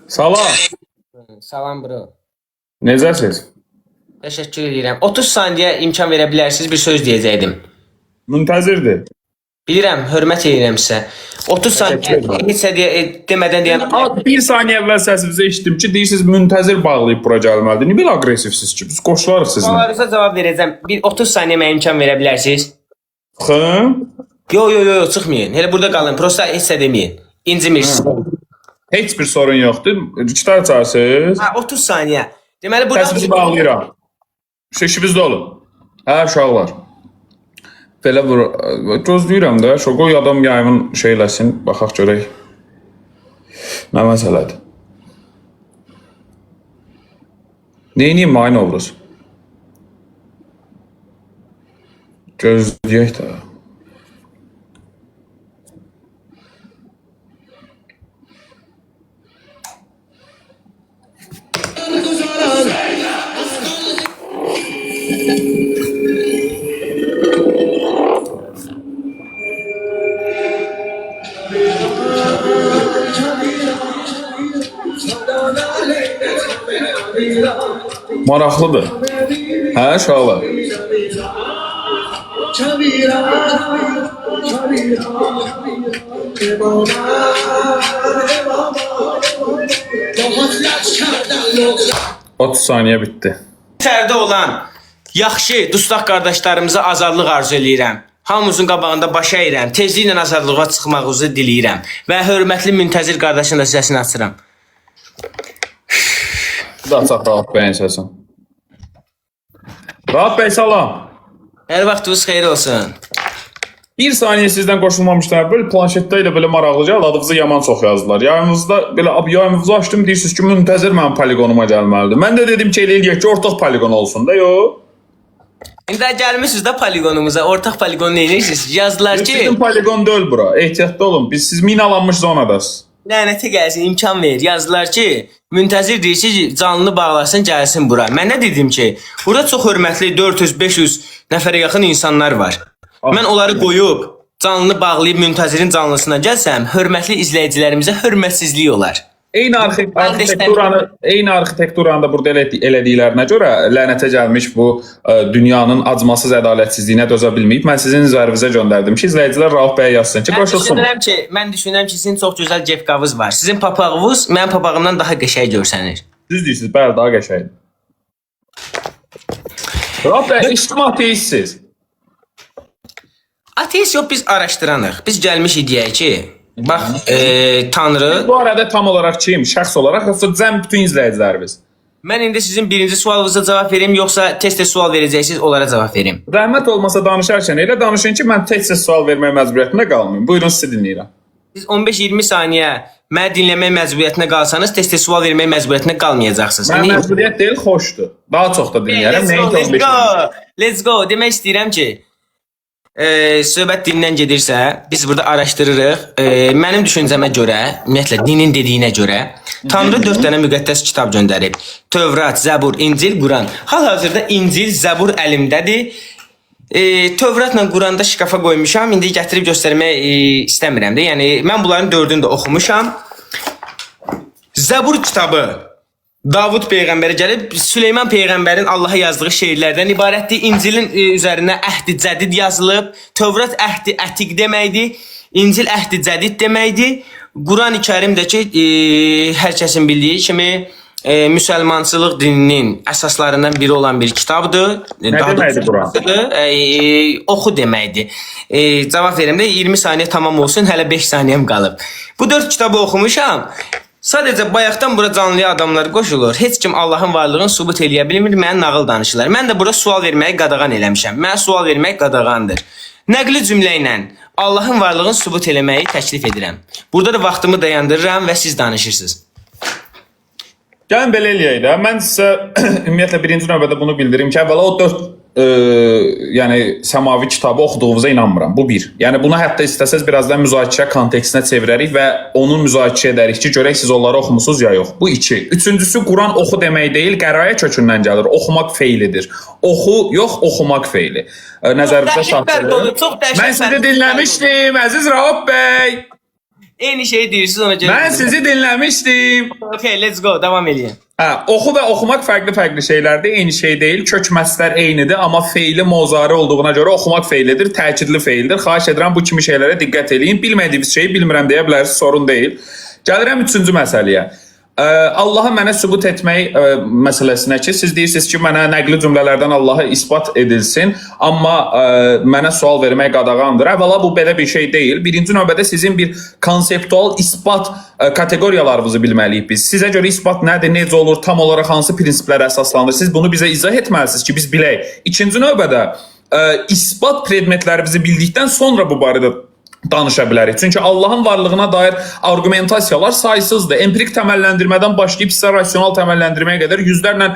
Salam. Salam bro. Necəsiz? Təşəkkür edirəm. 30 saniyə imkan verə bilərsiniz, bir söz deyəcəkdim. Müntəzirdir. Bilirəm, hörmət edirəm sizə. 30 saniyə heç nə demədən deyən Bir saniyə əvvəl səsinizi eşitdim ki, deyirsiniz müntəzir bağlayıb bura gəlməlidir. Niyə belə aqressivsiz ki? Biz qoşularıq sizinlə. Suallarınıza cavab verəcəm. Bir 30 saniyə mənə imkan verə bilərsiniz? Çıxın. Yo, yo, yo, yo, çıxmayın. Elə burada qalın. Prosta heç nə deməyin. İncimirsiz. Heç bir sorun yoxdur. Gitar çalırsınız. Ha, 30 saniyə. Deməli burada Səsinizi bağlayıram. Şişimiz olun. Hə, uşaqlar. Belə vur gözləyirəm də. Şu qoy adam yayımın şeyləsin, baxaq görək. Nə məsələdir? Neyniyim ay Novruz? Gözləyək də. Maraqlıdır. Hə, uşaqlar? Otuz saniyə bitdi. İçəridə olan yaxşı dustaq qardaşlarımıza azadlıq arzu eləyirəm. Hamımızın qabağında baş əyirəm. Tezliklə azadlığa çıxmağınızı diləyirəm. Və hörmətli müntəzir qardaşın da səsini açıram. Bir daha açaq Rauf bəyin səsini. Rauf bəy salam. Hər vaxtınız xeyir olsun. Bir saniyə sizdən qoşulmamışdan əvvəl planşetdə ilə belə maraqlı gəldi, adınızı yaman çox yazdılar. Yayımızda belə yayımınızı açdım, deyirsiniz ki, müntəzir mənim poliqonuma gəlməlidir. Mən də dedim ki, elə eləyək ki, ortaq poliqon olsun da, yox. İndi də gəlmisiniz də poliqonumuza. Ortaq poliqon nə edirsiniz? Yazdılar ki, Sizin poliqon deyil bura. Ehtiyatlı olun. Biz siz minalanmış zonadasınız. lənətə gəlsin, imkan ver. Yazdılar ki, müntəzir deyir ki, canlı bağlasın, gəlsin bura. Mən nə dedim ki, burada çox hörmətli 400-500 nəfərə yaxın insanlar var. Mən onları qoyub canlı bağlayıb müntəzirin canlısına gəlsəm, hörmətli izləyicilərimizə hörmətsizlik olar. Eyni arxitekturanı, eyni arxitekturanı da burada elədiklərinə görə lənətə gəlmiş bu dünyanın acmasız ədalətsizliyinə dözə bilməyib. Mən sizin üzərinizə göndərdim ki, izləyicilər Rauf bəyə yazsın ki, Mən qoşulsun. düşünürəm ki, mən düşünürəm ki, sizin çox gözəl cefqavız var. Sizin papağınız mənim papağımdan daha qəşəng görsənir. Düz deyirsiniz, bəli, daha qəşəngdir. Rauf bəy, ictimai ateistsiz. Ateist yox, biz araşdıranıq. Biz gəlmişik deyək ki, bax, Tanrı. Bu arada tam olaraq kim? Şəxs olaraq yoxsa cəm bütün izləyicilərimiz? Mən indi sizin birinci sualınıza cavab verim, yoxsa tez-tez sual verəcəksiniz, onlara cavab verim. Rəhmət olmasa danışarkən elə danışın ki, mən tez-tez sual vermək məcburiyyətində qalmayım. Buyurun, sizi dinləyirəm. Siz 15-20 saniyə məni dinləmək məcburiyyətinə qalsanız, tez-tez sual vermək məcburiyyətinə qalmayacaqsınız. Mən məcburiyyət deyil, xoşdur. Daha çox da dinləyərəm. Let's go, Nəinki let's 15 go. Let's go. Demək istəyirəm ki, söhbət dindən gedirsə, biz burada araşdırırıq. Mənim düşüncəmə görə, ümumiyyətlə dinin dediyinə görə, Tanrı 4 dənə müqəddəs kitab göndərib. Tövrat, Zəbur, İncil, Quran. Hal-hazırda İncil, Zəbur əlimdədir. Tövratla Quranda şkafa qoymuşam. İndi gətirib göstərmək istəmirəm də. Yəni mən bunların dördünü də oxumuşam. Zəbur kitabı Davud peyğəmbərə gəlib Süleyman peyğəmbərin Allaha yazdığı şeirlərdən ibarətdir. İncilin üzərinə Əhd-i Cədid yazılıb. Tövrat Əhd-i Ətiq deməkdir. İncil Əhd-i Cədid deməkdir. Quran-ı Kərim də ki, hər kəsin bildiyi kimi müsəlmançılıq dininin əsaslarından biri olan bir kitabdır. Nə deməkdir Quran? Oxu deməkdir. Cavab verim də 20 saniyə tamam olsun, hələ 5 saniyəm qalıb. Bu 4 kitabı oxumuşam. Sadəcə bayaqdan bura canlıya adamlar qoşulur. Heç kim Allahın varlığını sübut eləyə bilmir, mənə nağıl danışırlar. Mən də bura sual verməyi qadağan eləmişəm. Mənə sual vermək qadağandır. Nəqli cümlə ilə Allahın varlığını sübut eləməyi təklif edirəm. Burada da vaxtımı dayandırıram və siz danışırsınız. Gəlin belə eləyək də. Mən sizə ümumiyyətlə birinci növbədə bunu bildirim ki, əvvəla o 4 yəni səmavi kitabı oxuduğunuza inanmıram. Bu bir. Yəni bunu hətta istəsəz birazdan müzakirə kontekstinə çevirərik və onu müzakirə edərik ki, görək siz onları oxumusunuz ya yox. Bu iki. Üçüncüsü Quran oxu demək deyil, qərayə kökündən gəlir. Oxumaq feilidir. Oxu yox, oxumaq feili. Nəzərinizə Dəhşət fərq çatdırın. oldu, çox dəhşət Mən sizi fərq oldu. dinləmişdim, əziz Rauf bəy. Eyni şeyi deyirsiniz ona görə. Mən sizi dinləmişdim. Okay, let's go. Davam eləyin. Hə, oxu və oxumaq fərqli-fərqli şeylərdir, eyni şey deyil. Kök məslər eynidir, amma feili mozari olduğuna görə oxumaq feilidir, təkidli feildir. Xahiş edirəm bu kimi şeylərə diqqət eləyin. Bilmədiyiniz şeyi bilmirəm deyə bilərsiniz, sorun deyil. Gəlirəm üçüncü məsələyə. Allahı mənə sübut etmək məsələsinə ki, siz deyirsiniz ki, mənə nəqli cümlələrdən Allahı isbat edilsin, amma mənə sual vermək qadağandır. Əvvəla bu belə bir şey deyil. Birinci növbədə sizin bir konseptual isbat kateqoriyalarınızı bilməliyik biz. Sizə görə isbat nədir, necə olur, tam olaraq hansı prinsiplərə əsaslanır? Siz bunu bizə izah etməlisiniz ki, biz bilək. İkinci növbədə isbat predmetlərimizi bildikdən sonra bu barədə danışa bilərik. Çünki Allahın varlığına dair arqumentasiyalar saysızdır. Empirik təməlləndirmədən başlayıb sizə rasional təməlləndirməyə qədər yüzlərlə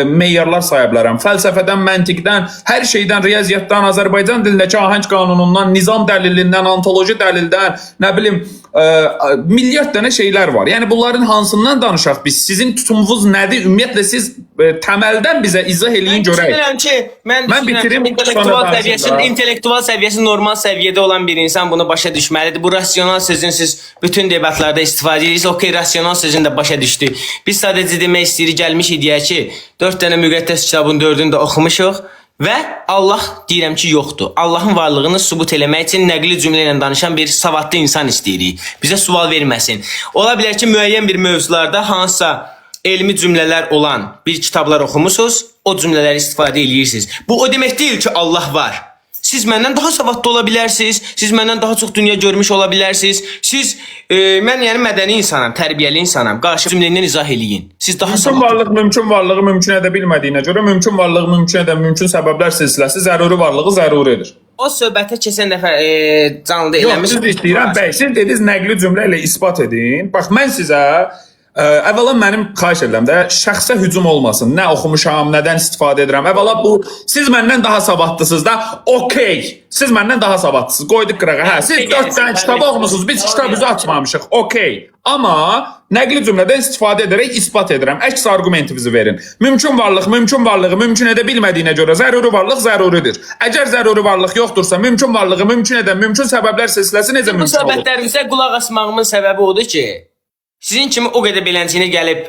meyarlar saya bilərəm. Fəlsəfədən, məntiqdən, hər şeydən, riyaziyyatdan, Azərbaycan dilindəki ahəng qanunundan, nizam dəlilindən, antoloji dəlildən, nə bilim, milyard dənə şeylər var. Yəni bunların hansından danışaq biz? Sizin tutumunuz nədir? Ümumiyyətlə siz təməldən bizə izah eləyin görək. Düşünürəm ki, mən Mən düşünürəm ki, bitirim, intellektual sonra danışın səviyyəsi, daha. intellektual səviyyəsi normal səviyyədə olan bir insan bunu başa düşməlidir. Bu rasional sözün siz bütün debatlarda istifadə edirsiniz. Okay, rasional sözün də başa düşdü. Biz sadəcə demək istəyirik, gəlmişik deyək ki, 4 dənə müqəddəs kitabın 4-ünü də oxumuşuq və Allah deyirəm ki, yoxdur. Allahın varlığını sübut eləmək üçün nəqli cümlə ilə danışan bir savadlı insan istəyirik. Bizə sual verməsin. Ola bilər ki, müəyyən bir mövzularda hansısa elmi cümlələr olan bir kitablar oxumusunuz, o cümlələri istifadə eləyirsiniz. Bu o demək deyil ki, Allah var. Siz məndən daha savadlı ola bilərsiniz, siz məndən daha çox dünya görmüş ola bilərsiniz. Siz mən yəni mədəni insanam, tərbiyəli insanam. Qarşı cümlə ilə izah eləyin. Siz daha Mümkün savadlı. varlıq mümkün varlığı mümkün edə bilmədiyinə görə mümkün varlığı mümkün edən mümkün səbəblər silsiləsi zəruri varlığı zəruridir. O söhbətə keçən dəfə canlı Yox, eləmiş. siz istəyirəm bəy, siz dediniz nəqli cümlə ilə isbat edin. Bax mən sizə əvvəla mənim xahiş edirəm də şəxsə hücum olmasın. Nə oxumuşam, nədən istifadə edirəm. Əvvəla bu siz məndən daha savadlısınız da. Okay. Siz məndən daha savadlısınız. Qoyduq qırağa. Hə, siz 4 dənə kitab oxumusunuz. Biz kitab üzü açmamışıq. Okay. Amma nəqli cümlədən istifadə edərək isbat edirəm. Əks arqumentinizi verin. Mümkün varlıq mümkün varlığı mümkün edə bilmədiyinə görə zəruri varlıq zəruridir. Əgər zəruri varlıq yoxdursa, mümkün varlığı mümkün edən mümkün səbəblər silsiləsi necə Bu mümkün olur? söhbətlərimizə qulaq asmağımın səbəbi odur ki, sizin kimi o qədər belənciyinə gəlib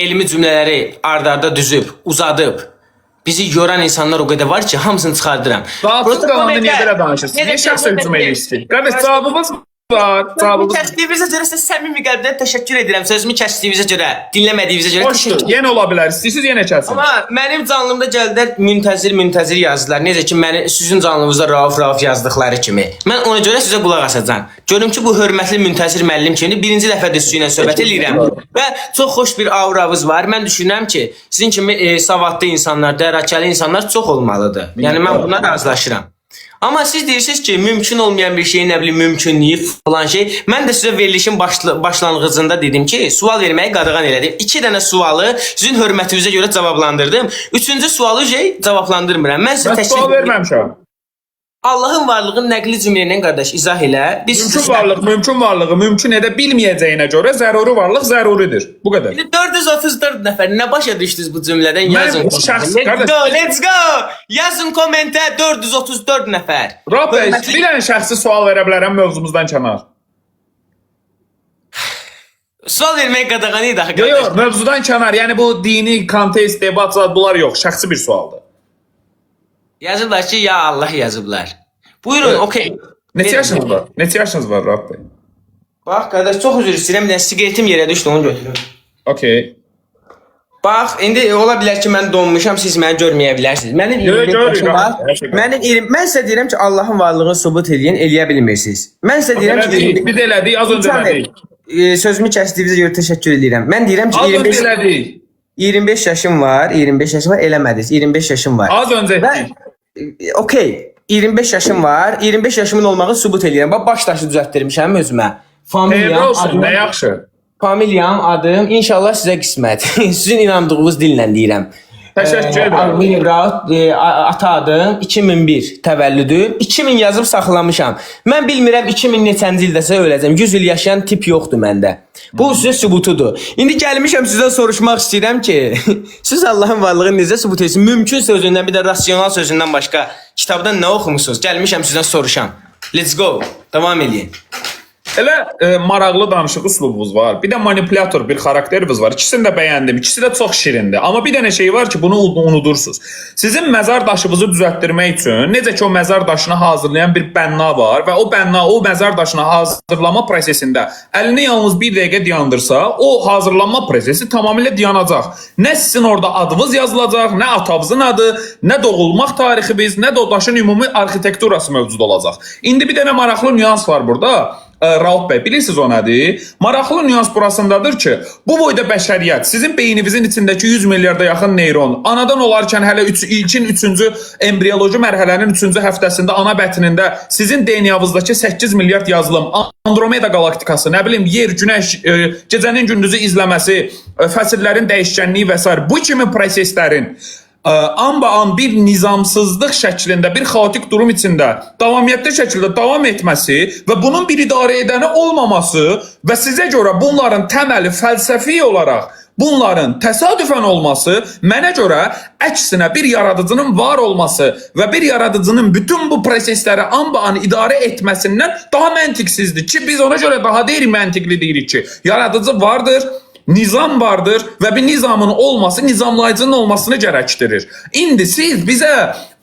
elmi cümlələri ard-arda düzüb, uzadıb bizi yoran insanlar o qədər var ki, hamısını çıxardıram. Cavabsız Prosta qalanda niyə kommentlər- belə danışırsınız? Niyə şəxsə hücum edirsiniz? Qardaş, cavabımız var. Cavabımız Kəsdiyinizə görə sizə səmimi qəlbdən təşəkkür edirəm. Sözümü kəsdiyinizə görə, dinləmədiyinizə görə boşdur. təşəkkür. Yenə ola bilər. İstəyirsiniz yenə kəsin. Amma mənim canlımda gəldilər müntəzir müntəzir yazdılar. Necə ki məni sizin canlınızda Rauf Rauf yazdıqları kimi. Mən ona görə sizə qulaq asacağam. Görüm ki bu hörmətli müntəzir müəllim kimdir? Birinci dəfədir sizinlə söhbət eləyirəm və çox xoş bir auravız var. Mən düşünürəm ki, sizin kimi savadlı insanlar, dərakəli insanlar çox olmalıdır. Yəni mən buna razılaşıram. Amma siz deyirsiniz ki, mümkün olmayan bir şeyin nə bilim mümkünlüyü falan şey. Mən də sizə verilişin başlanğıcında dedim ki, sual verməyi qadağan elədim. 2 dənə sualı sizin hörmətinizə görə cavablandırdım. Üçüncü sualı şey cavablandırmıram. Mən sizə Mən sual təşəkkür verməmişəm. Allahın varlığını nəqli cümlə ilə qardaş izah elə. Biz Mümkün varlıq mümkün varlığı mümkün edə bilməyəcəyinə görə zəruri varlıq zəruridir. Bu qədər. İndi 434 nəfər nə başa düşdünüz bu cümlədən? Mən Yazın. bu şəxs- Let's qardaş- go, let's go. Yazın kommentə 434 nəfər. Rauf bəy, Hörmətli- bir dənə şəxsi sual verə bilərəm mövzumuzdan kənar. Sual vermək qadağan idi axı Yox, qardaş. yox, mövzudan kənar. Yəni bu dini kontekst, debat zad bunlar yox, şəxsi bir sualdır. Yazıblar ki, ya Allah yazıblar. Buyurun, Evet. okey. Neçə Verin. yaşınız var? Neçə yaşınız var Rauf bəy? Bax qardaş, çox üzr istəyirəm, bir dənə siqaretim yerə düşdü, onu götürüm. Okay. Bax, indi ola bilər ki, mən donmuşam, siz məni görməyə bilərsiniz. Mənim Yo, 25 görürük, yaşım var. hər şey görürük. Mənim 20, mən sizə deyirəm ki, Allahın varlığını sübut eləyin, eləyə bilmirsiniz. Mən sizə deyirəm ki, Elədik, biz elədik, az öncə İmkan elədik. verin. Sözümü kəsdiyinizə görə təşəkkür edirəm. Mən deyirəm ki, Az öncə 25 elədik. 25 yaşım var, 25 yaşım var, eləmədiniz. 25 yaşım var. Az öncə Və etdik. okey, 25 yaşım var. 25 yaşımın olmağı sübut eləyirəm. Bax baş daşı düzəltdirmişəm özümə. Xeyirli Familiyam, olsun, adım, nə yaxşı. familiyam, adım. İnşallah sizə qismət. Sizin inandığınız dillə deyirəm. Təşəkkür edirəm. Adım Rauf, ata adım 2001 təvəllüdüm. 2000 yazıb saxlamışam. Mən bilmirəm 2000 neçənci ildəsə öləcəm. 100 il yaşayan tip yoxdur məndə. Bu sizə sübutudur. İndi gəlmişəm sizdən soruşmaq istəyirəm ki, siz Allahın varlığını necə sübut edirsiniz? Mümkün sözündən bir də rasional sözündən başqa kitabdan nə oxumusunuz? Gəlmişəm sizdən soruşam. Let's go. Davam eləyin. Elə maraqlı danışıq üslubunuz var. Bir də manipulyator bir xarakteriniz var. İkisini də bəyəndim. İkisi də çox şirindir. Amma bir dənə şey var ki, bunu unudursunuz. Sizin məzar daşınızı düzəltdirmək üçün necə ki o məzar daşını hazırlayan bir bənna var və o bənna o məzar daşını hazırlama prosesində əlini yalnız bir dəqiqə dayandırsa, o hazırlanma prosesi tamamilə dayanacaq. Nə sizin orada adınız yazılacaq, nə atanızın adı, nə doğulmaq tarixiniz, nə də o daşın ümumi arxitekturası mövcud olacaq. İndi bir dənə maraqlı nüans var burada. Rauf bəy, bilirsiniz o nədir? Maraqlı nüans burasındadır ki, bu boyda bəşəriyyət, sizin beyninizin içindəki 100 milyarda yaxın neyron, anadan olarkən hələ ilkin 3-cü embrioloji mərhələnin 3-cü həftəsində ana bətnində sizin DNA-vızdakı 8 milyard yazılım, Andromeda qalaktikası, nə bilim yer, günəş, gecənin gündüzü izləməsi, fəsillərin dəyişkənliyi və sair bu kimi proseslərin anbaan bir nizamsızlıq şəklində, bir xaotik durum içində davamiyyətli şəkildə davam etməsi və bunun bir idarə edəni olmaması və sizə görə bunların təməli fəlsəfi olaraq bunların təsadüfən olması mənə görə əksinə bir yaradıcının var olması və bir yaradıcının bütün bu prosesləri anbaan idarə etməsindən daha məntiqsizdir ki, biz ona görə daha deyirik məntiqli deyirik ki, yaradıcı vardır, nizam vardır və bir nizamın olması nizamlayıcının olmasını gərəkdirir. İndi siz bizə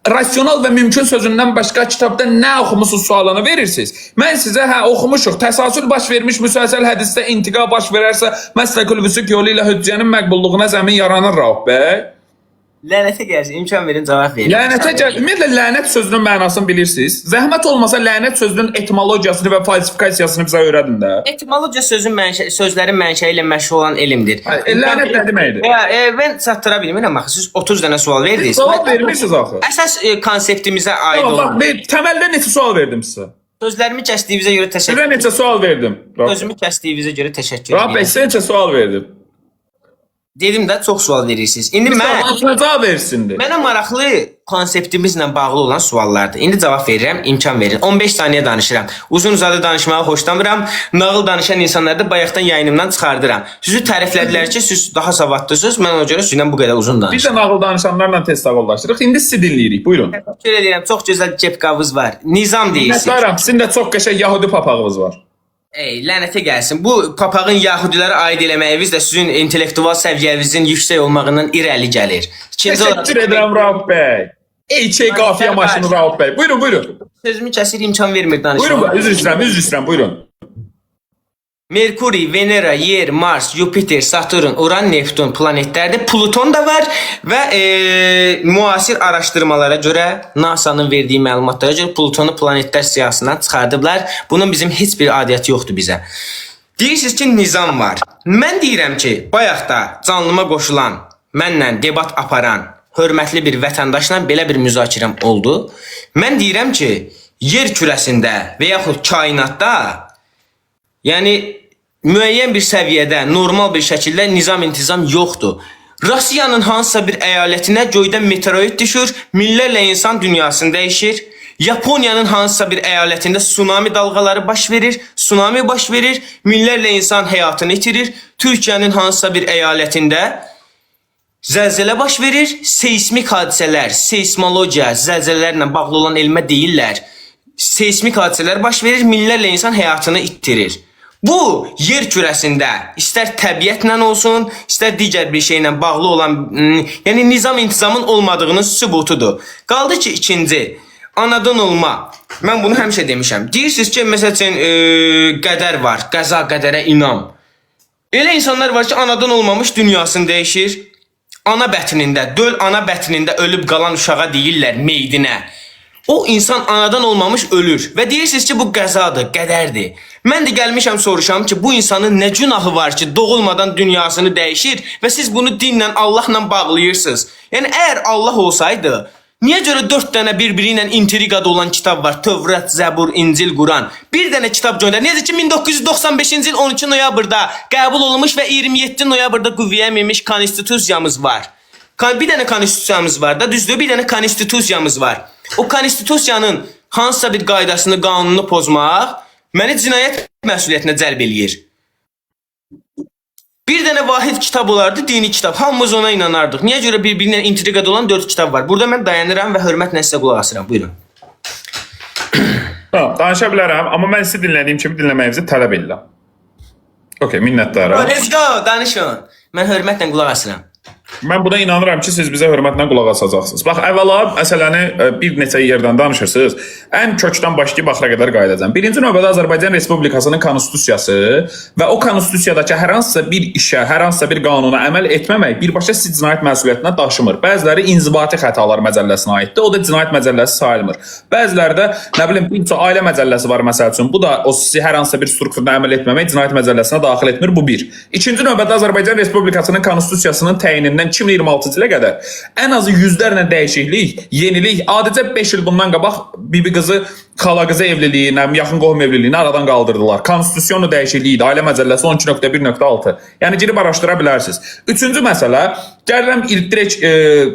rasional və mümkün sözündən başqa kitabda nə oxumusunuz sualını verirsiniz. Mən sizə hə oxumuşuq. Təsasül baş vermiş müsəlsəl hədisdə intiqa baş verərsə, məsləkül vüsuk yolu ilə hüccənin məqbulluğuna zəmin yaranır Rauf bəy. Lənətə gəlsin, imkan verin, cavab verin. Lənətə gəl. Ümumiyyətlə lənət sözünün mənasını bilirsiniz. Zəhmət olmasa lənət sözünün etimologiyasını və falsifikasiyasını bizə öyrədin də. Etimologiya sözün mənşə, sözlərin mənşəyi ilə məşğul olan elmdir. Lənət nə deməkdir? Ya, mən çatdıra bilmirəm axı. Siz 30 dənə sual verdiniz. Cavab vermirsiniz axı. Əsas konseptimizə aid Tamam, olan bax, təməldə neçə sual verdim sizə? Sözlərimi kəsdiyinizə görə təşəkkür. Sizə neçə sual verdim? Sözümü kəsdiyinizə görə təşəkkür Rauf bəy, edirəm. sizə neçə sual verdim? Dedim də çox sual verirsiniz. İndi mən Mən cavab versindir. mənə maraqlı konseptimizlə bağlı olan suallardır. İndi cavab verirəm, imkan verin. 15 saniyə danışıram. Uzun uzadı danışmağı xoşlamıram. Nağıl danışan insanları da bayaqdan yayınımdan çıxardıram. Sizi təriflədilər ki, siz daha savadlısınız. Mən ona görə sizinlə bu qədər uzun Biz danışıram. də nağıl danışanlarla tez sağollaşırıq. İndi sizi dinləyirik. Buyurun. Təşəkkür edirəm. Çox gözəl kepkavız var. Nizam deyirsiniz. Minnətdaram. Sizin də çox qəşəng Yahudi papağınız var. Ey, lənətə gəlsin. Bu papağın yahudilərə aid eləməyiniz də sizin intellektual səviyyənizin yüksək olmağından irəli gəlir. İkinci olaraq Təşəkkür edirəm Rauf bəy. Ey şey qafiyə maşını Rauf bəy. Buyurun, buyurun. Sözümü kəsir, imkan vermir danışmağa. Buyurun, üzr istəyirəm, üzr istəyirəm, buyurun. Merkuri, Venera, Yer, Mars, Yupiter, Saturn, Uran, Neptun planetlərdir. Pluton da var və müasir araşdırmalara görə, NASA-nın verdiyi məlumatlara görə Plutonu planetlər siyahısından çıxardıblar. Bunun bizim heç bir adiyyəti yoxdur bizə. Deyirsiniz ki, nizam var. Mən deyirəm ki, bayaq da canlıma qoşulan, mənlə debat aparan hörmətli bir vətəndaşla belə bir müzakirəm oldu. Mən deyirəm ki, yer kürəsində və yaxud kainatda, yəni müəyyən bir səviyyədə normal bir şəkildə nizam intizam yoxdur. Rusiyanın hansısa bir əyalətinə göydən meteorit düşür, minlərlə insan dünyasını dəyişir. Yaponiyanın hansısa bir əyalətində tsunami dalğaları baş verir, tsunami baş verir, minlərlə insan həyatını itirir. Türkiyənin hansısa bir əyalətində zəlzələ baş verir, seysmik hadisələr, seysmologiya, zəlzələlərlə bağlı olan elmə deyirlər. Seysmik hadisələr baş verir, minlərlə insan həyatını itirir. Bu yer kürəsində istər təbiətlə olsun, istər digər bir şeylə bağlı olan, yəni nizam intizamın olmadığının sübutudur. Qaldı ki, ikinci, anadan olma. Mən bunu həmişə demişəm. Deyirsiniz ki, məsəl üçün qədər var, qəza qədərə inam. Elə insanlar var ki, anadan olmamış dünyasını dəyişir. Ana bətnində, döl ana bətnində ölüb qalan uşağa deyirlər meydinə. O insan anadan olmamış ölür və deyirsiniz ki, bu qəzadır, qədərdir. Mən də gəlmişəm soruşam ki, bu insanın nə günahı var ki, doğulmadan dünyasını dəyişir və siz bunu dinlə, Allahla bağlayırsınız. Yəni əgər Allah olsaydı, niyə görə 4 dənə bir-biri ilə intriqada olan kitab var? Tövrat, Zəbur, İncil, Quran. Bir dənə kitab göndər. Necə ki 1995-ci il 12 noyabrda qəbul olunmuş və 27 noyabrda qüvvəyə minmiş konstitusiyamız var. Bir dənə konstitusiyamız var da, düzdür? Bir dənə konstitusiyamız var. O konstitusiyanın hansısa bir qaydasını, qanununu pozmaq məni cinayət məsuliyyətinə cəlb eləyir. Bir dənə vahid kitab olardı, dini kitab. Hamımız ona inanardıq. Niyə görə bir-birinə intriqada olan 4 kitab var? Burada mən dayanıram və hörmətlə sizə qulaq asıram. Buyurun. Tamam, danışa bilərəm, amma mən sizi dinlədiyim kimi dinləməyinizi tələb edirəm. Okay, minnətdaram. Let's go, danışın. Mən hörmətlə qulaq asıram. Mən buna inanıram ki, siz bizə hörmətlə qulaq asacaqsınız. Bax, əvvəla məsələni bir neçə yerdən danışırsınız. Ən kökdən başlayıb axıra qədər qayıdacağam. Birinci növbədə Azərbaycan Respublikasının konstitusiyası və o konstitusiyadakı hər hansısa bir işə, hər hansısa bir qanuna əməl etməmək birbaşa sizi cinayət məsuliyyətinə daşımır. Bəziləri inzibati xətalar məcəlləsinə aiddir. O da cinayət məcəlləsi sayılmır. Bəziləri də nə bilim, bir neçə ailə məcəlləsi var məsəl üçün. Bu da o sizi hər hansısa bir strukturda əməl etməmək cinayət məcəlləsinə daxil etmir. Bu bir. İkinci növbədə Azərbaycan Respublikasının konstitusiyasının təyinindən 2026-cı ilə qədər ən azı yüzlərlə dəyişiklik, yenilik, adicə 5 il bundan qabaq bibi qızı xala qızı evliliyi, nə bilim, yaxın qohum evliliyini aradan qaldırdılar. Konstitusiyon dəyişikliyi idi, Ailə Məcəlləsi 12.1.6. Yəni girib araşdıra bilərsiniz. Üçüncü məsələ, gəlirəm ilk direkt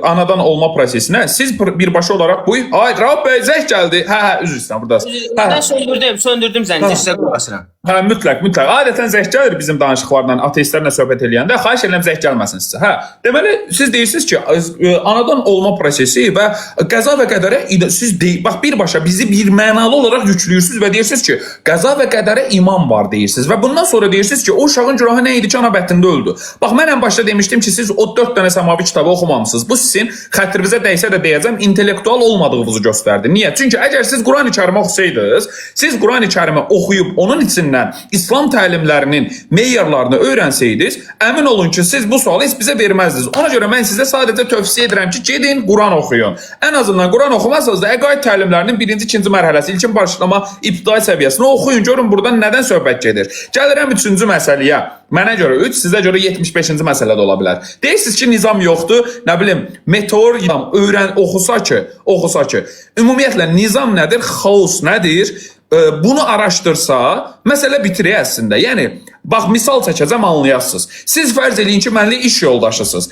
anadan olma prosesinə. Siz birbaşa olaraq bu, ay Rauf bəy zəng gəldi. Hə, hə, üzr istəyirəm burdasınız. Hə, hə. Mən söndürdüm zəngi, sizə qulaq asıram. Hə, mütləq, mütləq. Adətən zəng gəlir bizim danışıqlarla, ateistlərlə söhbət eləyəndə. Xahiş edirəm zəng gəlməsin sizə. Hə, deməli siz deyirsiniz ki, anadan olma prosesi və qəza və qədərə siz bax birbaşa bizi bir mənalı olaraq yükləyirsiniz və deyirsiniz ki, qəza və qədərə iman var deyirsiniz və bundan sonra deyirsiniz ki, o uşağın günahı nə idi ki, ana bətnində öldü. Bax mən ən başda demişdim ki, siz o 4 dənə səmavi kitabı oxumamısınız. Bu sizin xətrinizə dəysə də deyəcəm, intellektual olmadığınızı göstərdi. Niyə? Çünki əgər siz Qurani-Kərimi oxusaydınız, siz Qurani-Kərimi oxuyub onun içindən İslam təlimlərinin meyarlarını öyrənsəydiniz, əmin olun ki, siz bu sualı heç bizə verməzdiniz. Ona görə mən sizə sadəcə tövsiyə edirəm ki, gedin Quran oxuyun. Ən azından Quran oxumasanız da əqaid təlimlərinin birinci, ikinci mərhələsi, ilkin başlama ibtidai səviyyəsini oxuyun, görün buradan nədən söhbət gedir. Gəlirəm üçüncü məsələyə. Mənə görə 3, sizə görə 75-ci məsələ də ola bilər. Deyirsiniz ki, nizam yoxdur, nə bilim, meteor öyrən oxusa ki, ümumiyyətlə nizam nədir, xaos nədir? Bunu araşdırsa, məsələ bitirir əslində. Yəni, bax, misal çəkəcəm, anlayasınız. Siz fərz eləyin ki, mənlə iş yoldaşısınız.